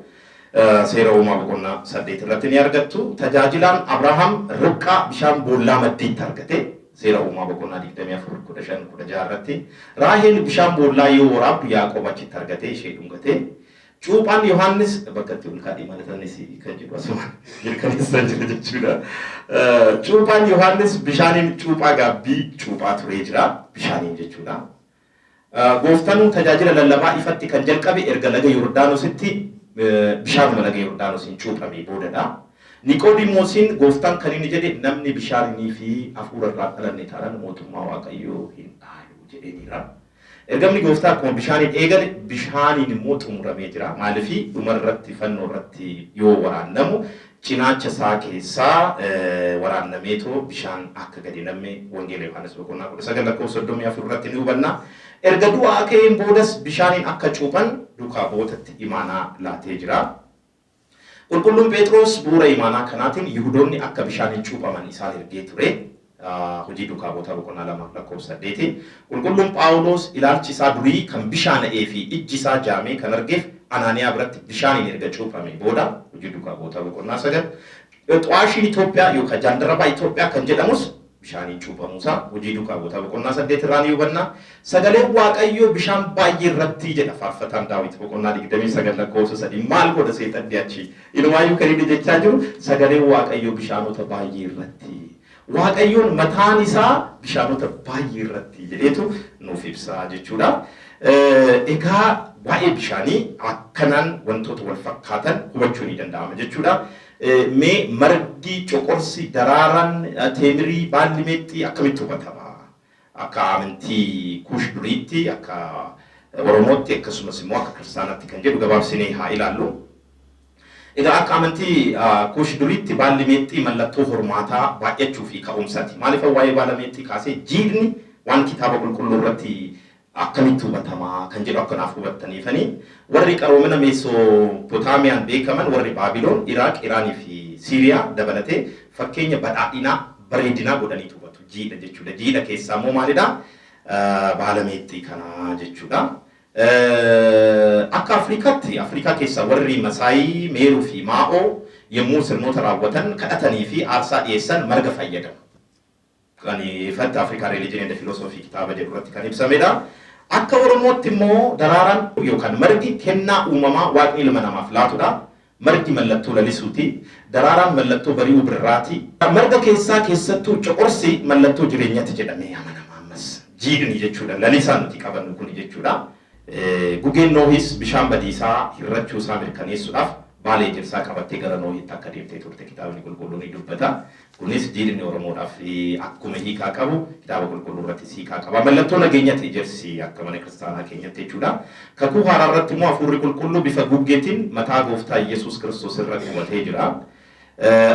Seera Uumaa boqonnaa 8 irratti ni argattu. Tajaajilaan Abrahaam Ribqaa bishaan boollaa maddiitti argate. Seera Uumaa boqonnaa 24, 15, 16 irratti. Raahel bishaan boollaa yoo waraabdu Yaaqoob achitti argatee ishee dhungate. Cuuphaan Yohaannis bakka itti ol kaadhimatanis kan jedhu asuma mirkaneessaa jira jechuudha. Cuuphaan Yohaannis bishaaniin cuuphaa gaabbii cuuphaa turee jira. Bishaaniin jechuudha. Gooftanuu tajaajila lallabaa ifatti kan jalqabe erga laga Yordaanositti bishaanuma laga Yordaanosiin cuuphamee boodadha. Niqoodimoosiin Gooftaan kan inni jedhe namni bishaaninii fi hafuura irraa hin dhalanne taanaan mootummaa Waaqayyoo hin dhaalu jedheeniira. Ergamni Gooftaa akkuma bishaaniin eegale bishaaniin immoo xumuramee jira. Maaliif dhuma irratti fannoo irratti yoo waraannamu cinaacha isaa keessaa waraannameetoo bishaan akka gadi namme Wangeela Yohaannis boqonnaa 19 lakkoofsa 34 irratti ni hubanna. Erga du'aa ka'een boodas bishaaniin akka cuuphan duukaa bu'ootatti imaanaa laatee jira. Qulqulluun Pheexiroos bu'uura imaanaa kanaatiin Yihudoonni akka bishaaniin cuuphaman isaan ergee ture. Hojii Duukaa Bu'ootaa boqonnaa 2 lakkoofsa 8. Qulqulluun Phaawuloos ilaalchi isaa durii kan bishaana'ee fi ijji isaa jaamee kan argeef Anaaniyaa biratti bishaaniin erga cuuphamee booda, Hojii Duukaa Bu'ootaa boqonnaa 9. Xu'aashiin Itoophiyaa yookaan jaandarabaa Itoophiyaa kan jedhamus bishaaniin cuuphamuu isaa Hojii Duukaa Bu'ootaa boqonnaa 8 irraa ni hubanna. Sagaleen Waaqayyoo bishaan baay'ee irratti jedha Faarfataan Daawit boqonnaa 29 lakkoofsa 3. Maal godha seexanni achi? Inumaayyuu kan inni jechaa jiru sagaleen Waaqayyoo bishaanota baay'ee irratti. Waaqayyoon mataan isaa bishaanota baay'ee irratti jedheetu nuuf ibsa jechuudha. Egaa waa'ee bishaanii akkanaan wantoota wal fakkaatan hubachuu ni danda'ama jechuudha. Mee margi, coqorsi, daraaraan, teemirii, baalli meexxii akkamitti hubatama? Akka amantii Kuush duriitti, akka Oromootti akkasumas immoo akka Kiristaanaatti kan jedhu gabaabsinee haa ilaallu. Egaa akka amantii Kuush duriitti baalli meexxii mallattoo hormaataa baay'achuu fi ka'umsati. Maaliifan waa'ee baala meexxii kaasee jiidhni waan kitaaba qulqulluu irratti akkamitti hubatama kan jedhu akka naaf hubattaniifani. Warri qaroomina Meesoopotaamiyaan beekaman warri Baabiloon, Iraaq, Iraanii fi Siiriyaa dabalatee fakkeenya badhaadhinaa, bareedinaa godhaniitu hubatu jiidha jechuudha. Jiidha keessaa immoo maalidha? Baala meexxii kana jechuudha. Akka Afrikaatti, Afrikaa keessaa warri Masaayii, Meeruu fi Maa'oo yommuu sirnoota raawwatan, kadhatanii fi aarsaa dhiyeessan marga fayyadamu. Kan ifatti African Religion and Philosophy kitaaba jedhu irratti kan ibsamedha. Akka Oromootti immoo daraaraan yookaan margi kennaa uumamaa Waaqni ilma namaaf laatudha. Margi mallattoo lalisuuti. Daraaraan mallattoo bari'uu birraati. Marga keessaa keessattuu coqorsi mallattoo jireenyati jedhamee amanama ammas. Jiidhni jechuudha. Lalisaan nuti qabannu kuni jechuudha. Gugeen Noohis bishaan badiisaa hir'achuu isaa mirkaneessuudhaaf baala ejersaa qabattee gara Noohitti akka deemtee turte kitaabni qulqulluun ni dubbata. Kunis jiidhni Oromoodhaaf akkuma hiikaa qabu kitaaba qulqulluu irrattis hiikaa qaba. Mallattoo nageenyati ejersi akka mana kiristaanaa keenyatti jechuudha. Kakuu haaraa irratti immoo hafuurri qulqulluu bifa guggeetiin mataa gooftaa Yesuus Kiristoos irra qubatee jira.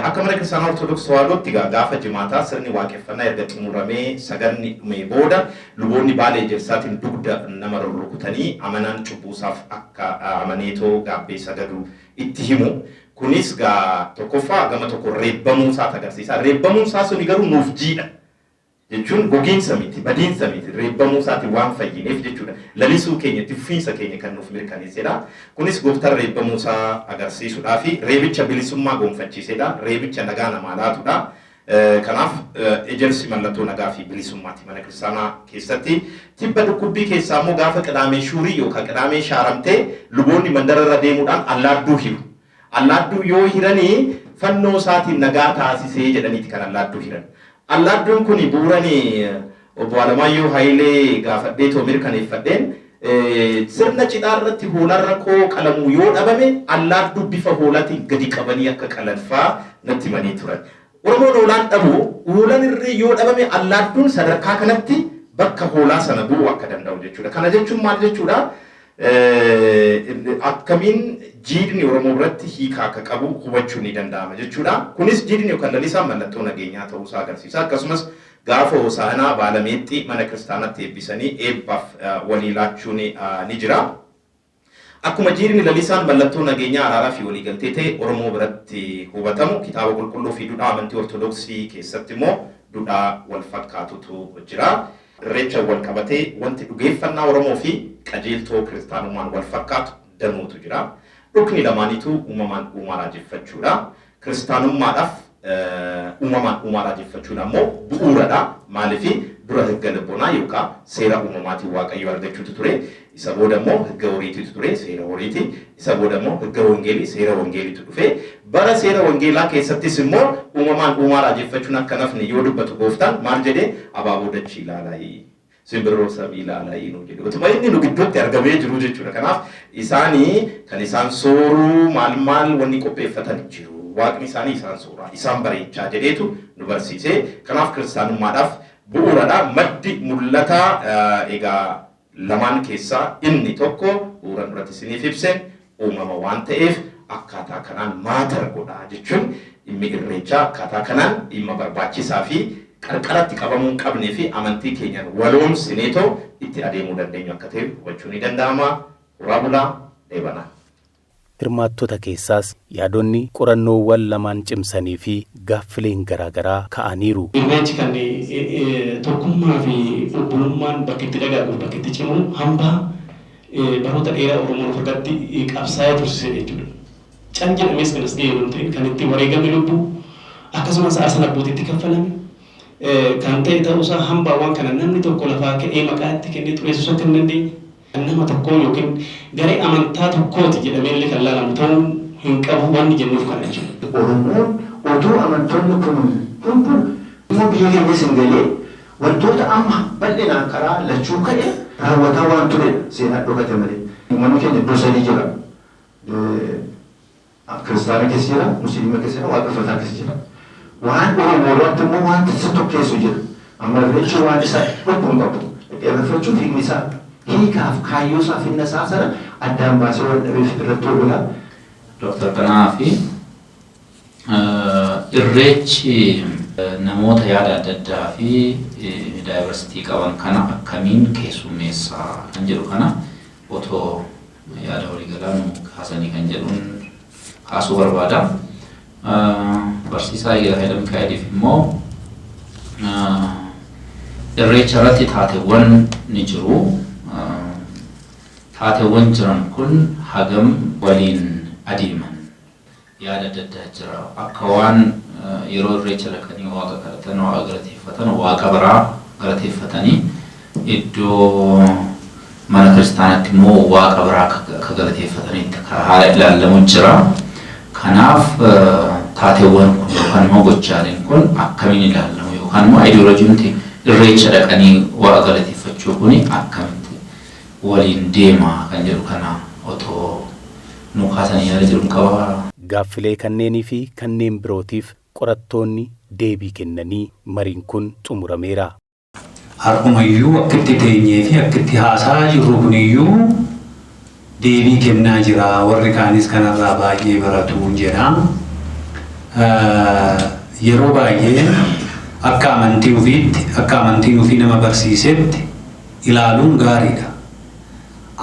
Akka mana kiristaanaa Ortodoks Tawaahidootti egaa gaafa jimaataa sirni waaqeffannaa erga xumuramee sagadni dhumee booda luboonni baala ejersaatiin dugda nama rurrukutanii amanaan cubbuusaaf akka amaneetoo gaabbee sagadu itti himu. Kunis gaa tokkoffaa gama tokko reebbamuu isaati agarsiisa. Reebbamuun isaa suni garuu nuuf jiidha. Jechuun gogiinsa miti, badiinsa miti, reebbamuu isaatiin waan fayyineef jechuudha. Lalisuu keenya, itti fufiinsa keenya kan nuuf mirkaneessedha. Kunis gooftaan reebbamuu isaa agarsiisuudhaafi reebicha bilisummaa gonfachiisedha. Reebicha nagaa namaa laatudha. Kanaaf ejersi mallattoo nagaa fi bilisummaati mana kiristaanaa keessatti. Tibba dhukkubbii keessaa immoo gaafa qidaamee shuurii yookaan qidaamee shaaramtee luboonni mandara irra deemuudhaan allaadduu hiru. Allaadduu yoo hiranii fannoo isaatiin nagaa taasisee jedhaniiti kan allaadduu hiran. Allaadduun kuni bu'uurani obbo Alamaayyoo Hayilee gaafadhee too mirkaneeffadheen sirna cidhaa irratti hoolaan rakkoo qalamu yoo dhabame allaadduu bifa hoolaatiin gadi qabanii akka qalan faa natti himanii turan. Oromoon hoolaan dhabu hoolaan irree yoo dhabame allaadduun sadarkaa kanatti bakka hoolaa sana bu'uu akka danda'u jechuudha. Kana jechuun maal jechuudha? Akkamiin jiidhni Oromoo biratti hiika akka qabu hubachuun ni danda'ama jechuudha. Kunis jiidhni yookaan lalisaan mallattoo nageenyaa ta'uu isaa agarsiisa. Akkasumas gaafa Hosaanaa baala meexxii mana kiristaanaatti eebbisanii eebbaaf walii laachuun ni jira. Akkuma jiidhni lalisaan mallattoo nageenyaa araaraa fi waliigaltee ta'e Oromoo biratti hubatamu kitaaba qulqulluu fi duudhaa amantii Ortodoksii keessatti immoo duudhaa wal fakkaatutu jira. Irreechaan wal qabatee wanti dhugeeffannaa Oromoo fi qajeeltoo kiristaanummaan wal fakkaatu danuutu jira. Dhukni lamaaniitu uumamaan uumaa raajeffachuudha. Kiristaanummaadhaaf uumamaan uumaa raajeffachuun ammoo bu'uuradha. Maaliif dura higga lubbonaa yookaan seera uumamaatiin Waaqayyo argachuutu ture. Isa booda immoo higga horiitiitu ture, seera horiiti. Isa booda immoo higga wangeelii, seera wangeeliitu dhufe. Bara seera wangeelaa keessattis immoo uumamaan uumaa raajeffachuun akka nafni yoo dubbatu gooftaan maal jedhee abaaboo dachii ilaalaayi. Simbirroo samii ilaalaayi nu jedhe. Utuma inni nu gidduutti argamee jiru jechuudha. Kanaaf isaanii kan isaan sooruu maal maal wanni qopheeffatan jiru. Waaqni isaanii isaan sooraa, isaan bareechaa jedheetu nu barsiise. Kanaaf kiristaanummaadhaaf bu'uuradha. Maddi mul'ataa egaa lamaan keessaa inni tokko bu'uuran duratti isiniif ibseen uumama waan ta'eef akkaataa kanaan maatar godha jechuun dhimmi irreechaa akkaataa kanaan dhimma barbaachisaa fi qarqaratti qabamuu hin qabnee fi amantii keenyaan waloomsineetoo itti adeemuu dandeenyu akka ta'e hubachuu ni danda'ama. Horaa bulaa dheebanaa. Hirmaattota keessaas yaadonni qorannoowwan lamaan cimsanii fi gaaffileen garaagaraa ka'aniiru. Irreechi kan tokkummaa fi obbolummaan bakka itti dagaaguuf bakka itti cimu hambaa baroota dheeraa Oromoon of harkatti qabsaa'ee tursiise jechuudha. Cal jedhamees kan as ga'e yeroo hin ta'in kan itti wareegame lubbuu akkasumas aarsaan abbootiitti kaffalame kan ta'e ta'uusaa hambaawwan kana namni tokko lafaa ka'ee maqaa itti kennee xureessuu akka hin dandeenye kan nama tokkoo yookiin garee amantaa tokkooti jedhamee illee kan laalamu ta'uu hin qabu wanni jennuuf kana jechuudha. Oromoon utuu amantoonni kun hunduu immoo biyya keenyas hin galee wantoota amma bal'inaan karaa lachuu ka'e raawwataa waan turedha seenaa dhokate malee. Uummanni keenya iddoo sadii jira. Kiristaana keessa jira, Musliima keessa jira, Waaqeffataa keessa jira. Waan Oromoo irratti immoo wanti isa tokkeessu jira. Amma irreechi waan isa dhorku hin qabu. Irreeffachuuf hiikni isaa hiikaaf kaayyoo isaa finna isaa sana addaan baasee waan dhabeef irratti hooggana. Dr. Qana'aa fi Irreechi namoota yaada adda addaa fi daayivarsitii qaban kana akkamiin keessummeessa kan jedhu kana otoo yaada waliigalaa nu kaasanii kan jedhuun kaasuu barbaada. Barsiisaa Eegala Hayila Mikaa'eliif immoo irreecha irratti taateewwan ni jiru. Taateewwan jiran kun hagam waliin adeeman? Yaada adda addaa jira. Akka waan yeroo irreecha dhaqanii waaqa kadhatan, waaqa galateeffatan, waaqa biraa galateeffatanii iddoo mana kiristaanaatti immoo waaqa biraa akka galateeffatanitti haala ilaallamu jira. Kanaaf taateewwan kun yookaan immoo gochaaleen kun akkamiin ilaalamu yookaan immoo ayidiyooloojiin nuti irreecha dhaqanii waaqa galateeffachuu kuni akkamitti waliin deema kan jedhu kana otoo nu kaasanii yaada jedhu qaba. Gaaffilee kanneenii fi kanneen birootiif qorattoonni deebii kennanii mariin kun xumurameera. Har'umayyuu akkitti teenyee fi akkitti haasaa jirru kuniyyuu deebii kennaa jira. Warri kaanis kanarraa baay'ee baratu jedha. Yeroo baay'ee akka amantii ofiitti, akka amantiin ofii nama barsiisetti ilaaluun gaariidha.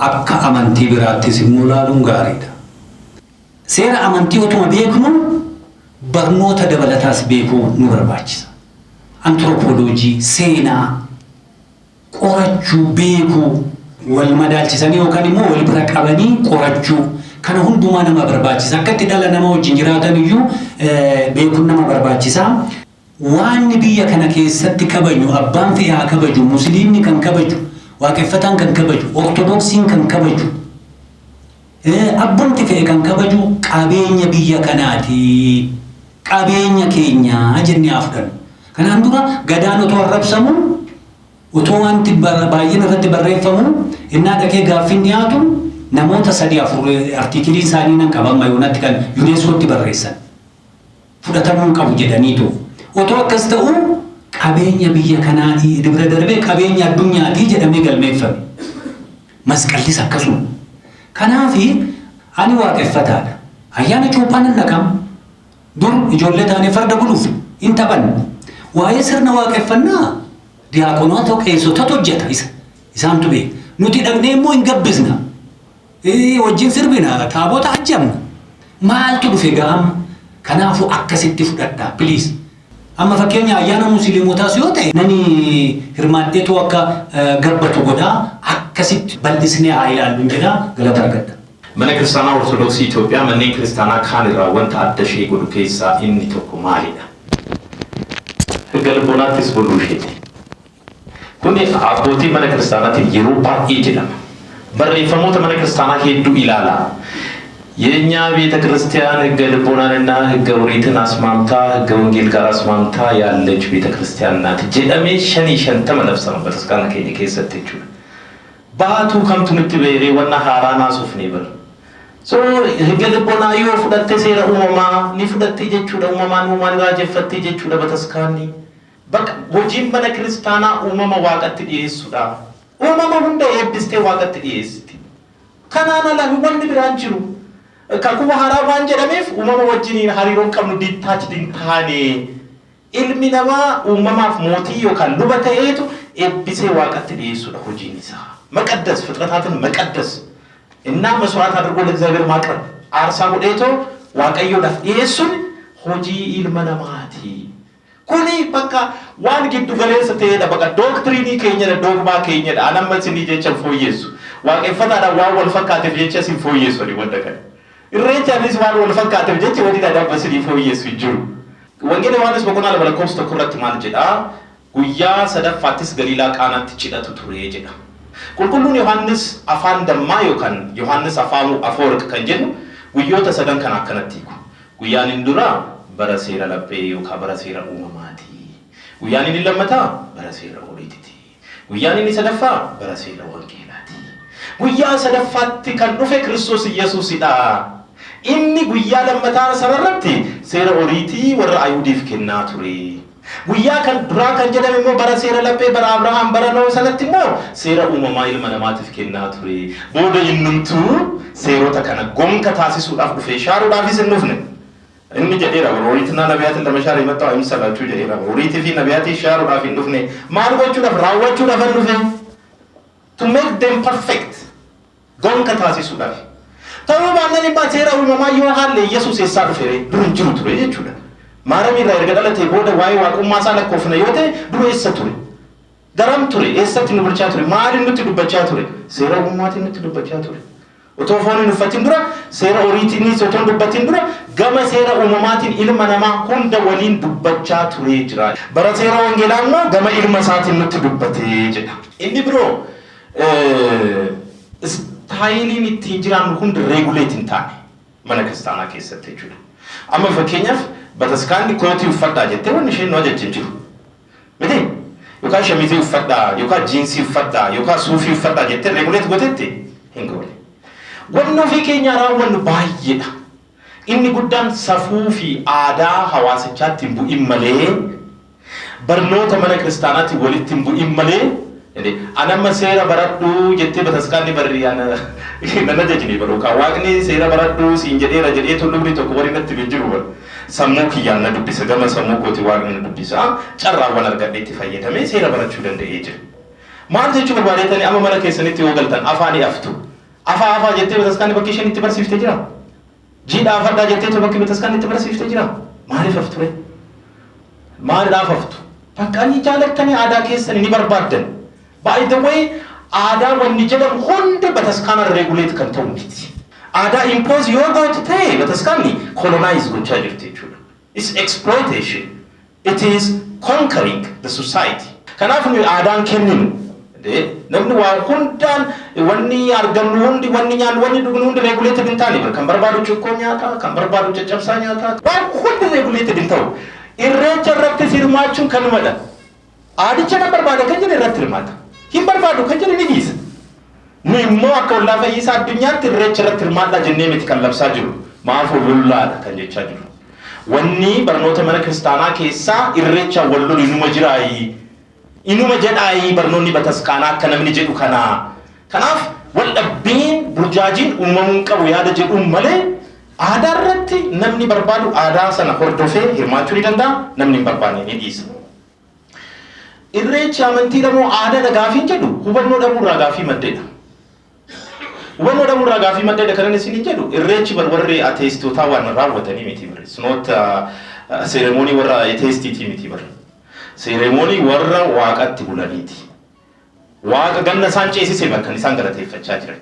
Akka amantii biraattis immoo ilaaluun gaariidha. Seera amantii otuma beeknu barnoota dabalataas beekuu nu barbaachisa. Anthropology, seenaa, qorachuu, beekuu, wal madaalchisanii yookaan immoo wal bira qabanii qorachuu kana hundumaa nama barbaachisa. Akka itti dhala nama wajjin jiraatan iyyuu beekuun nama barbaachisa. Waanni biyya kana keessatti kabaju, abbaan fe'ee haa kabaju, musliimni kan kabaju, waaqeffataan kan kabaju, ortodoksiin kan kabaju, abbumti fe'e kan kabaju qabeenya biyya kanaati. Qabeenya keenyaa jennee haa fudhannu. Kanaan dura gadaan otoo arrabsamu, otoo wanti baay'een irratti barreeffamu, innaa dhaqee gaaffiin dhiyaatu namoota sadii afur article iin isaanii nan qaba amma yoonatti kan UNESCOtti barreessan. Fudhatamuu hin qabu jedhaniitu. Otoo akkas ta'u qabeenya biyya kanaa bira darbee qabeenya addunyaatii jedhamee galmeeffame. Masqallis akkasuma. Kanaafi ani waaqeffataadha. Ayyaana cuuphaa nan dhaqama. Dur ijoollee taanee farda guluuf hin taphanne. Waa'ee sirna waaqeffannaa diyaaqonoota, qeessotatu hojjeta isa. Isaantu beeka. Nuti dhaqnee immoo hin gabbisna. Wajjin sirbina, taabota ajjabna. Maaltu dhufe gaama? Kanaafuu akkasitti fudhadhaa, please. Amma fakkeenya ayyaana musliimotaas yoo ta'e nani hirmaadheetu akka gabbatu godhaa, akkasitti bal'isnee haa ilaallu jedhaa, galata argadha. Mana Kiristaanaa Ortodoksii Itoophiyaa manneen kiristaanaa kaan irraa wanta adda ishee godhu keessaa inni tokko maalidha? Higga lubbuunaattis buluu isheeti. Kuni abbootii mana kiristaanaatiin yeroo baay'ee jedhama. Barreeffamoota mana kiristaanaa hedduu ilaalaa. የእኛ ቤተ ክርስቲያን ሕገ ልቦናንና ሕገ ኦሪትን አስማምታ ሕገ ወንጌል ጋር አስማምታ ያለች ቤተ ክርስቲያን ናት jedhamee 50-50 labsama bataskaana keenya keessatti jechuudha. Baatuu kamtu nutti beeree wanna haaraa naasofnee bara. So ሕገ ልቦና yoo fudhatte seera uumamaa ni fudhatte jechuudha. Uumamaan uumaan raajeffatte jechuudha bataskaanni. Bakka hojiin mana kiristaanaa uumama waaqatti dhiyeessuudha. Uumama hunda eebbistee waaqatti dhiyeessiti. Kanaan ala wanni biraan jiru. Kakuu haaraa waan jedhameef uumama wajjiniin hariiroon qabnu detached hin taane. Ilmi namaa uumamaaf mootii yookaan luba ta'eetu eebbisee waaqatti dhiyeessuudha hojiin isaa. መቀደስ፣ ፍጥረታትን መቀደስ እና መስዋዕት አድርጎ ለእግዚአብሔር ማቅረብ፣ aarsaa godheetoo waaqayyoodhaaf dhiyeessuun hojii ilma namaati. Kuni bakka waan giddu galeessa ta'edha. Bakka doctrine keenyadha, dogma keenyadha. An amma isinii jecha hin fooyyessu. Waaqeffataadhaan waan wal fakkaateef jecha isin fooyyessu ani wanta kana. Irreechaanis waan wal fakkaateef jecha wanti amma isinii fooyyessu hin jiru. Wangeela Yohaannis boqonnaa 2 lakkoofsa 1 irratti maal jedhaa? Guyyaa sadaffaattis Galiilaa Qaanaatti cidhatu ture jedha. Qulqulluun Yohaannis afaan dammaa yookaan Yohaannis afaan Afoorq kan jennu guyyoota sadan kana akkanatti hiiku. Guyyaan inni duraa bara seera laphee yookaan bara seera uumamaati. Guyyaan inni lammataa bara seera oriititi. Guyyaan inni sadaffaa bara seera wangeelaati. Guyyaa sadaffaatti kan dhufe Kiristoos Yesuusidha. Inni guyyaa lammataa sanarratti seera oriitii warra Ayihudiif kennaa ture. Guyyaa kan duraa kan jedhame immoo bara seera laphee, bara Abrahaam, bara Noহ sanatti immoo seera uumamaa ilma namaatiif kennaa ture. Booda innumtuu seerota kana gonka taasisuudhaaf dhufe, shaaruudhaafis hin dhufne. Inni jedheera, ኦሪትና ነቢያትን ለመሻር የመጣው አይምሰላችሁ jedheera. Oriitii fi nabiyaatii shaaruudhaaf hin dhufne. Maal gochuudhaaf? Raawwachuudhaaf hin dhufe. To make them perfect. Gonka taasisuudhaaf. Ta'uu baannaan immoo seera uumamaa yoo haalle Yesuus eessaa dhufe? Dur hin jiru ture jechuudha. Maaramii irraa erga dhalatee booda waa'ee waaqummaa isaa lakkoofna yoo ta'e, dura eessa ture? Garam ture? Eessatti nu bulchaa ture? Maaliin nutti dubbachaa ture? Seera uumamaatiin nutti dubbachaa ture. Otoo foon hin uffatin dura, seera oriitiinis otoo hin dubbatin dura, gama seera uumamaatiin ilma namaa hunda waliin dubbachaa turee jira. Bara seera wangeelaa immoo gama ilma isaatiin nutti dubbatee jedha. Inni biroo style iin ittiin jiraannu hundi regulate hin taane. Mana kiristaanaa keessatti jechuudha. Amma fakkeenyaaf, bataskaanni kootii uffadhaa jettee wanni isheen nu ajajje hin jiru. Miti? Yookaan shamizii uffadhaa, yookaan jiinsii uffadhaa, yookaan suufii uffadhaa jettee regulate gootetti hin goone. Wanni ofii keenyaa raawwannu baay'eedha. Inni guddaan safuu fi aadaa hawaasichaatti hin bu'in malee, barnoota mana kiristaanaatti walitti hin bu'in malee, an amma seera baradhuu jettee bataskaanni barri ana nan ajajne bara, yookaan Waaqni seera baradhuu siin jedheera jedheetu lubni tokko warri natti hin jiru bara. Sammuu kiyyaan na dubbisa, gama sammuu kooti Waaqni na dubbisa, carraawwan argadheetti fayyadamee seera barachuu danda'ee jira. Maal jechuu barbaadeetani, amma mana keessanitti yoo galtan afaa ni aftu. Afaa afaa jettee bataskaanni bakki isheen itti barsiiftee jira? Jiidha afadhaa jetteetu bakki bataskaanni itti barsiiftee jira? Maaliif afture? Maaliidhaaf aftu? Bakka ni jaalattanii aadaa keessanii ni barbaaddan. By the way, aadaa wanni jedhamu hundi bataskaana regulate kan ta'u miti. Aadaa impose yoo gootu ta'e, bataskaanni colonize gochaa jirti jechuudha. It's exploitation. It is conquering the society. Kanaaf nuyi aadaan kenninu. Namni waa hundaan wanni argannu hundi, wanni nyaannu, wanni dhugnu hundi regulated hin taane. Kan barbaadu cuukkoo nyaata, kan barbaadu caccabsaa nyaata. Waan hundi regulated hin ta'u. Irreecha irratti hirmaachuun kanumadha. Aadicha nan barbaada kan jedhe irratti hirmaata. Hin barbaadu kan jedhe ni dhiisa. Nu immoo akka Waldaa Fayyisaa Addunyaatti irreecha irratti hirmaadhaa jennee miti kan labsaa jiru. Maaf lollaadha kan jechaa jiru. Wanni barnoota mana kiristaanaa keessaa irreecha wal lolu inuma jiraayi. Inuma jedhaayi barnoonni bataskaanaa akka namni jedhu kanaa. Kanaaf wal dhabbiin burjaajiin uumamuu hin qabu yaada jedhuun malee, aadaa irratti namni barbaadu aadaa sana hordofee hirmaachuu ni danda'a, namni hin barbaanne ni dhiisa. Irreechi amantiidha moo aadaadha gaafiin jedhu hubannoo dhabuurraa gaafii maddeedha. Hubannoo dhabuurraa gaafii maddeedha kanan isiniin jedhu, irreechi bar warri ateistootaa waan raawwatanii miti bar. It's not ceremony warra ateistiitii miti bar. Ceremony warra waaqatti bulaniiti. Waaqa ganna isaan ceesise bar kan isaan galateeffachaa jiran.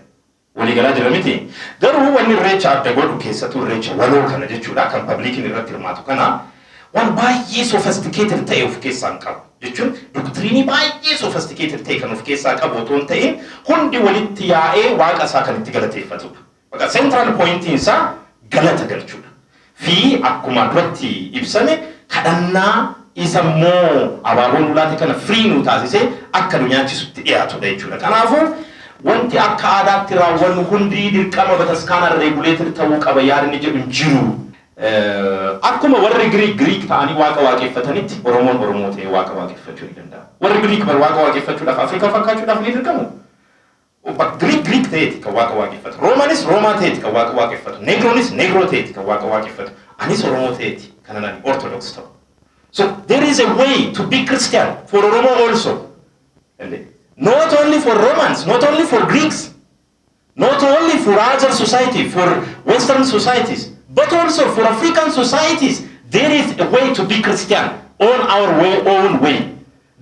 Waliigalaa jira miti. Garuu wanni irreecha adda godhu, keessattuu irreecha waloo kana jechuudha, kan publiciin irratti hirmaatu kana, waan baay'ee sophisticated ta'e of keessaa hin qabu. Jechuun doctrine baay'ee sophisticated ta'e kan of keessaa qabu otoo hin ta'in, hundi walitti yaa'ee waaqa isaa kan itti galateeffatudha. Bakka central pointiin isaa galata galchuudha. Fi akkuma duratti ibsame, kadhannaa isa immoo abaaboon ulaate kana firii nu taasisee akka nu nyaachisutti dhiyaatudha jechuudha. Kanaafuu wanti akka aadaatti raawwannu hundi dirqama bataskaanaan regulated ta'uu qaba yaadni jedhu hin jiru. Akkuma warri Giriik Giriik ta'anii waaqa waaqeffatanitti, Oromoon Oromoo ta'ee waaqa waaqeffachuu ni danda'a. Warri Giriik bar waaqa waaqeffachuudhaaf Afrikaa fakkaachuudhaaf ni dirqamu. Giriik Giriik ta'eeti kan waaqa waaqeffatu. Roomaanis Roomaa ta'eeti kan waaqa waaqeffatu. Negroonis Negroo ta'eeti kan waaqa waaqeffatu. Anis Oromoo ta'eeti kanan ani Orthodox ta'u. So there is a way to be Christian for Oromo also. Not only for Romans, not only for Greeks, not only for other society, for Western societies, but also for African societies. There is a way to be Christian on our way, own way.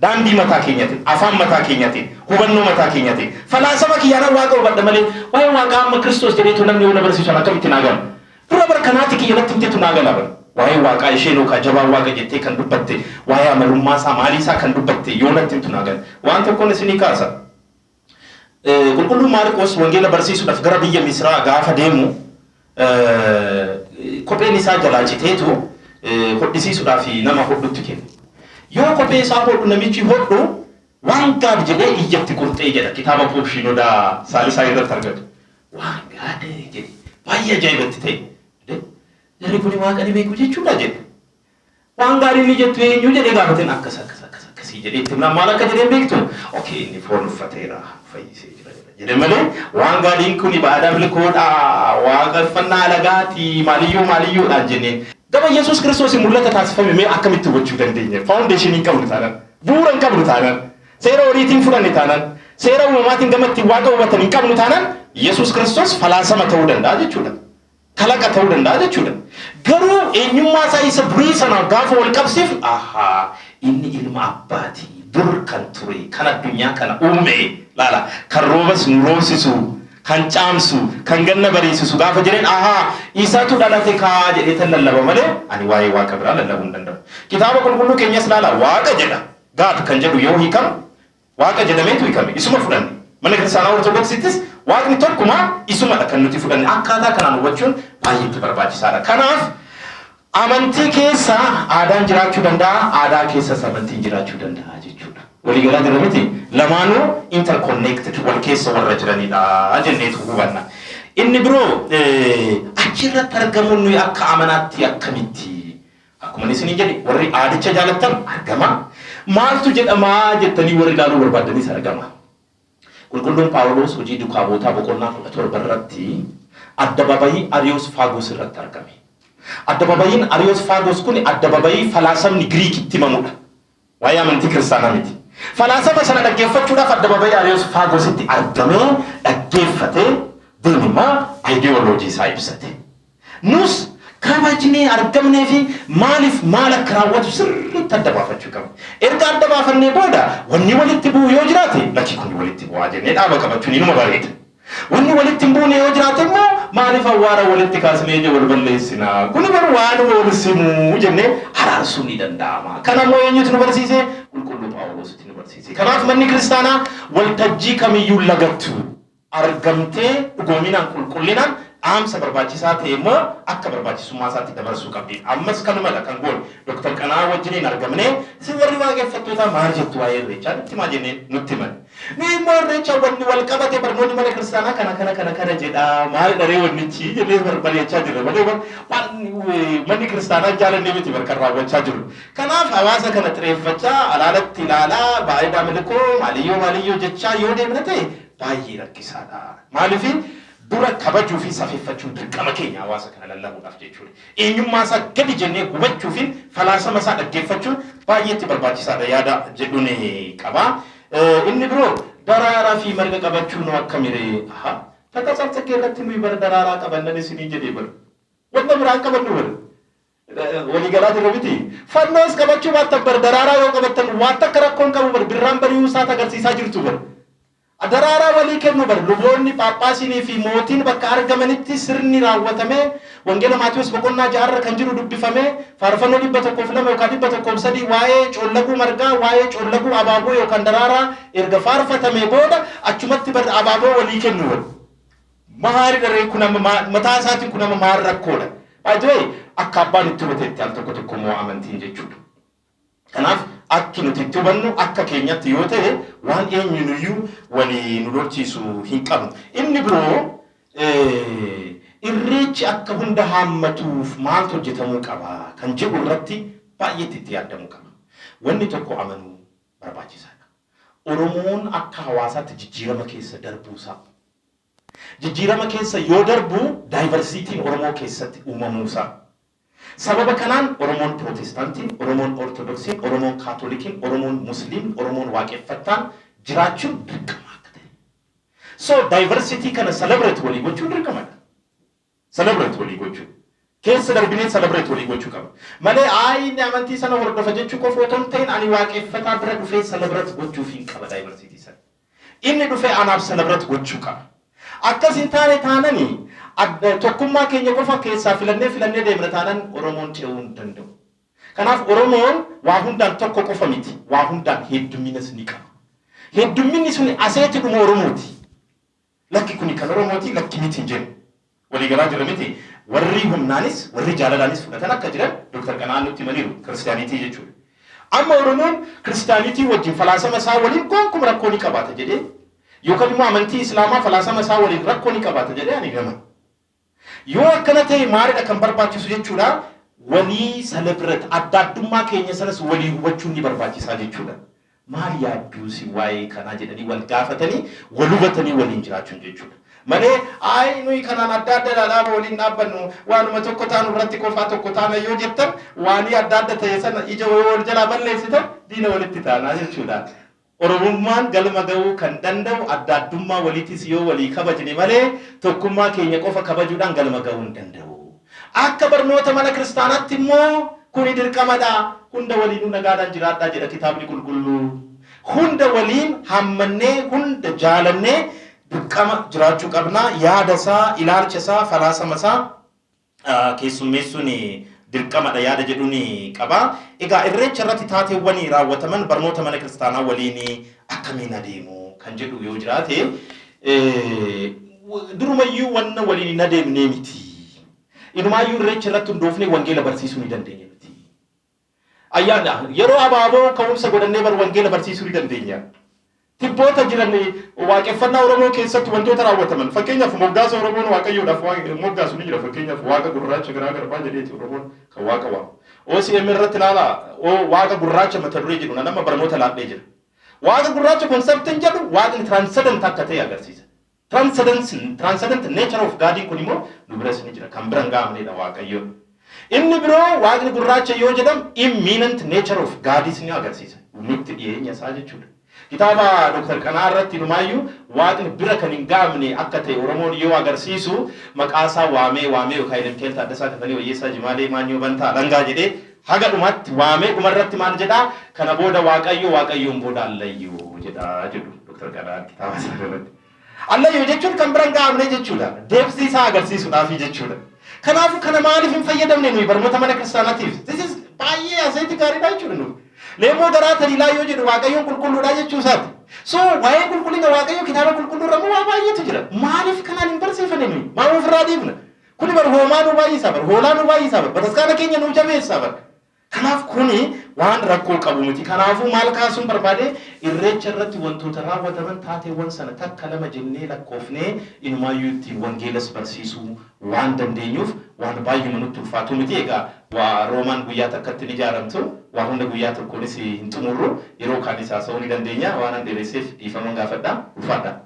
Daandii mataa keenyatiin, afaan mataa keenyatiin, hubannoo mataa keenyatiin. Falaasama kiyyaana waaqa hubadha malee, waa'ee waaqaa amma Kiristoos jedheetu namni yoo na barsiisan akkamitti naa gala? Dura bara kanaati kiyya natti himteetu naa gala bara. Waa'ee waaqaa isheen yookaan jabaa waaqa jettee kan dubbatte, waa'ee amalummaa isaa, maalii isaa kan dubbatte yoo natti himtu naa gala. Waan tokkoon isinii kaasa. Qulqulluun Maarqos wangeela barsiisuudhaaf gara biyya Misraa gaafa deemu, kopheen isaa jalaa citeetu hodhisiisuudhaaf nama hodhutti kenne. Yoo kophee isaa hodhu, namichi hodhu "One God" jedhee iyyatti qurxee jedha, kitaaba Pope Shinodaa Saalisaa irratti argatu. "One God" jedhe, baay'ee ajaa'ibatti ta'e. Jarri kun waaqa ni beeku jechuudha jedhe. Waan gaarii inni jettu eenyu jedhee gaafateen, akkas akkas akkas akkasii jedhee itti himnaan, maal akka jedheen beektu? "Okay, inni foon uffateera, fayyisee jira" jedhe malee, waan gaariin kun ba'aadha milkoodha, waaqeffannaa alagaati, maaliyyuu maaliyyuudhaan jenneen. Gama Yesuus Kiristoos mul'ata taasifame mee akkamitti hubachuu dandeenya? Foundation hin qabnu taanaan, bu'uura hin qabnu taanaan, seera horiitiin fudhanne taanaan, seera uumamaatiin gama ittiin waaqa hubatan hin qabnu taanaan, Yesuus Kiristoos falaasama ta'uu danda'a jechuudha. Kalaqa ta'uu danda'a jechuudha. Garuu eenyummaa isaa isa durii sanaan gaafa wal qabsiif, ahaa, inni ilma abbaati, dur kan ture, kan addunyaa kana uume, laala, kan roobas nu roobsisu, kan caamsu, kan ganna bariisisu gaafa jedheen, ahaa, isatu dhalate kaa jedhee tan lallaba malee, ani waa'ee waaqa biraa lallabuu hin danda'u. Kitaaba qulqulluu keenyas laala, waaqa jedha. God kan jedhu yoo hiikamu waaqa jedhameetu hiikame, isuma fudhanne. Mana kiristaanaa Ortodoksittis waaqni tokkuma, isumadha kan nuti fudhanne. Akkaataa kanaan hubachuun baay'eetti barbaachisaadha. Kanaaf amantii keessa aadaan jiraachuu danda'a, aadaa keessas amantiin jiraachuu danda'a jechuudha. Waliigalaa jira miti? Lamaanuu interconnected, wal keessa warra jiranidha jenneetu hubanna. Inni biroo, achirratti argamuun nuyi akka amanaatti akkamitti? Akkuma inni isiniin jedhe, warri aadicha jaalattan argama. Maaltu jedhamaa jettanii warri ilaaluu barbaaddanis argama. Qulqulluun Phaawulos Hojii Dukaa Bu'ootaa boqonnaa 17 irratti addababayii Ariyoos Faagoos irratti argame. Addababayiin Ariyoos Faagoos kun addababayii falaasamni Giriik itti himamudha. Waa'ee amantii kiristaanaa miti. Falaasama sana dhaggeeffachuudhaaf addababayii Ariyoos Faagoositti argamee dhaggeeffatee deeme immoo ayidiyooloojii isaa ibsate. Nus kabajnee argamnee fi maaliif maal akka raawwatu sirriitti adda baafachuu qabna. Erga adda baafannee booda wanni walitti bu'u yoo jiraate, lakki, kun walitti bu'aa jennee dhaaba qabachuun inuma bareeda. Wanni walitti hin buune yoo jiraate immoo, maaliif awwaara walitti kaasnee ija wal balleessina? Kuni bar waanuma wal simuu jennee araarsuun ni danda'ama. Kana immoo eenyutu nu barsiise? Qulqulluu Phaawulositti nu barsiise. Kanaaf manni kiristaanaa waltajjii kamiyyuu lagattu argamtee dhugoominaan, qulqullinaan dhaamsa barbaachisaa ta'e immoo akka barbaachisummaa isaatti dabarsuu qabdi. Ammas kanumadha kan goone. Dr. Qana'aa wajjiniin argamnee, isin warri waaqeffattootaa maal jettu waa'ee irreechaa, nutti himaa jennee, nutti himan. Nuyi immoo irreecha wanni wal qabate barnoonni mana kiristaanaa kana kana kana kana jedha, maal dharee wannichi jennee barbaachaa jirra malee waan manni kiristaanaa jaalannee miti bar kan raawwachaa jiru. Kanaaf hawaasa kana xireeffachaa, alaalatti ilaalaa, baay'ee milikoo maaliyyoo maaliyyoo jechaa yoo deemna ta'e baay'ee rakkisaadha. Maaliif, dura kabajuu fi safeeffachuun dirqama keenya hawaasa kana lallabuudhaaf jechuudha. Eenyummaa isaa gadi jennee hubachuu fi falaasama isaa dhaggeeffachuun baay'eetti barbaachisaadha yaada jedhuun qaba. Inni biroo, daraaraa fi marga qabachuu nu akkamiree? Aha. Takka tsartsaqee irratti nuyi bara daraaraa qabannan isinii jedhee bara. Wanta biraan qabannu bara. Waliigalaa jirra miti? Fannoos qabachuu baattan bar, daraaraa yoo qabattan waan takka rakkoon qabu bar, birraan bari'uu isaat agarsiisaa jirtu bar. Daraaraa walii kennu bar, luboonni, phaaphaasiinii fi mootiin bakka argamanitti sirni raawwatamee, Wangeela Maatiyus boqonnaa 6rra kan jiru dubbifamee, faarfannoo 102 yookaan 103 waa'ee coollaguu margaa, waa'ee coollaguu abaaboo yookaan daraaraa erga faarfatamee booda achumatti bar abaaboo walii kennu bar. Maali dharee kun amma, mataa isaatiin kun amma maal rakkoodha? By the way, akka abbaan itti hubatetti al tokko tokko immoo amantiin jechuudha. Kanaaf akki nuti itti hubannu akka keenyatti yoo ta'e, waan eenyunuyyuu walii nu lolchiisu hin qabnu. Inni biroo, irreechi akka hunda haammatuuf maaltu hojjetamuu qaba kan jedhu irratti baay'eetti itti yaadamuu qaba. Wanni tokko amanuu barbaachisaadha. Oromoon akka hawaasaatti jijjiirama keessa darbuusaa. Jijjiirama keessa yoo darbu diversityn Oromoo keessatti uumamuusaa. Sababa kanaan Oromoon Pirootestaantiin, Oromoon Ortodoksiin, Oromoon Kaatolikiin, Oromoon Musliimni, Oromoon Waaqeffattaan jiraachuun dirqama akka ta'e. So diversity kana celebrate walii gochuun dirqamadha. Celebrate walii gochuu. Keessa darbinee celebrate walii gochuu qaba. Malee ayi inni amantii sana hordofa jechuu qofa otoo hin ta'in, ani waaqeffataa bira dhufee celebrate gochuuf hin qaba diversity sana. Inni dhufee anaaf celebrate gochuu qaba. Akkas hin taane taanani, tokkummaa keenya qofa keessaa filannee filannee deemna taanan, Oromoon ce'uu hin danda'u. Kanaaf Oromoon waa hundaan tokko qofa miti. Waa hundaan heddumminas ni qaba. Heddumminni sun aseetidhuma Oromooti. Lakki, kuni kan Oromooti, lakki miti hin jennu. Waliigalaa jirra miti? Warri humnaanis warri jaalalaanis fudhatan akka jiran Dr. Qana'aan nutti himaniiru, kiristiyaanitii jechuudha. Amma Oromoon kiristiyaanitii wajjin falaasama isaa waliin gonkumaa rakkoo ni qabaata jedhee, yookaan immoo amantii Islaamaa falaasama isaa waliin rakkoo ni qabaata jedhee ani gama. Yoo akkana ta'e, maalidha kan barbaachisu jechuudha? Walii celebrate, adda addummaa keenya sanas walii hubachuun ni barbaachisaa jechuudha. Maal yaadduu si waa'ee kanaa jedhanii wal gaafatanii, wal hubatanii waliin jiraachuun jechuudha. Malee ayi nuyi kanaan adda adda dhaaba waliin dhaabbannu, waanuma tokko taanu irratti qofaa tokko taana yoo jettan, waanii adda adda ta'e sana ija yoo wal jalaa balleessitan, diina walitti taanaa jechuudha. Oromummaan galma ga'uu kan danda'u adda addummaa waliitis yoo walii kabajne malee, tokkummaa keenya qofa kabajuudhaan galma ga'uu hin danda'u. Akka barnoota mana kiristaanaatti immoo kuni dirqamadha. Hunda waliinuu nagaadhaan jiraadhaa jedha kitaabni qulqulluu. Hunda waliin hammannee, hunda jaalannee dirqama jiraachuu qabna. Yaada isaa, ilaalcha isaa, falaasama isaa keessummeessuun dirqamadha yaada jedhuun qaba. Egaa irreecha irratti taateewwan raawwataman barnoota mana kiristaanaa waliin akkamiin adeemu kan jedhu yoo jiraate, durumayyuu wanna waliin hin adeemnee miti. Inumaayyuu Irreecha irratti hundoofnee wangeela barsiisuu ni dandeenya nuti. Ayyaana yeroo abaaboo ka'umsa godhannee bar wangeela barsiisuu ni dandeenya. Tibboota jiran waaqeffannaa Oromoo keessatti wantoota raawwataman, fakkeenyaaf moggaasa Oromoon Waaqayyoodhaaf moggaasu ni jira. Fakkeenyaaf Waaqa gurraacha garaa garbaa jedheeti Oromoon kan Waaqa waamu. OCM irratti ilaala, Waaqa gurraacha mata duree jedhu nama barnoota laadhee jira. Waaqa gurraacha conceptiin jedhu Waaqni transcendent akka ta'e agarsiisa. Transcendent nature of Godiin kun immoo nu biras ni jira, kan bira hin gahamnedha Waaqayyo. Inni biroo Waaqni gurraacha yoo jedhamu imminent nature of Godis ni agarsiisa. Nutti dhiyeenya isaa jechuudha. Kitaaba Dr. Qanaa irratti inumaayyuu Waaqni bira kan hin gahamne akka ta'e Oromoon yoo agarsiisu, maqaa isaa waamee waamee, yookaan Ilmkeel Taaddasaa Kafanii Wayyeessaa Jimaalee Maanyoo Bantaa Alangaa jedhee haga dhumaatti waamee, dhumarratti maal jedhaa? Kana booda Waaqayyo, Waaqayyoon booda Allayyoo jedhaa jedhu Dr. Qanaan kitaaba isaa irratti. Allayyoo jechuun kan bira hin gahamne jechuudha. Deebisii isaa agarsiisuudhaafi jechuudha. Kanaafuu kana maaliif hin fayyadamne nuyi barnoota mana kiristaanaatiif? This is baay'ee aseeti gaariidha jechuudha nuyi. Leemmoo garaa taliilaa yoo jedhu Waaqayyoon qulqulluudha jechuu isaati. So waa'ee qulqullina Waaqayyoo kitaaba qulqulluu irra immoo waa baay'eetu jira. Maaliif kanaan hin barsiifanne nuyi? Maal ofirraa dhiifna? Kuni bar hoomaa nu baay'isaa bar, hoolaa nu baay'isaa bar, bataskaana keenya nu jabeessaa bar. Kanaaf kuni waan rakkoo qabu miti. Kanaafuu maal kaasuun barbaade? Irreecha irratti wantoota raawwataman, taateewwan sana takka lama jennee lakkoofnee inumaayyuu ittiin wangeelas barsiisuu waan dandeenyuuf waan baay'uma nutti ulfaatu miti. Egaa waa Roomaan guyyaa takkatti ni ijaaramtu. Waa hunda guyyaa tokkonis hin xumurru. Yeroo kaanis haasa'uu ni dandeenya. Waan an dheeresseef dhiifama gaafadha. Ulfaadha.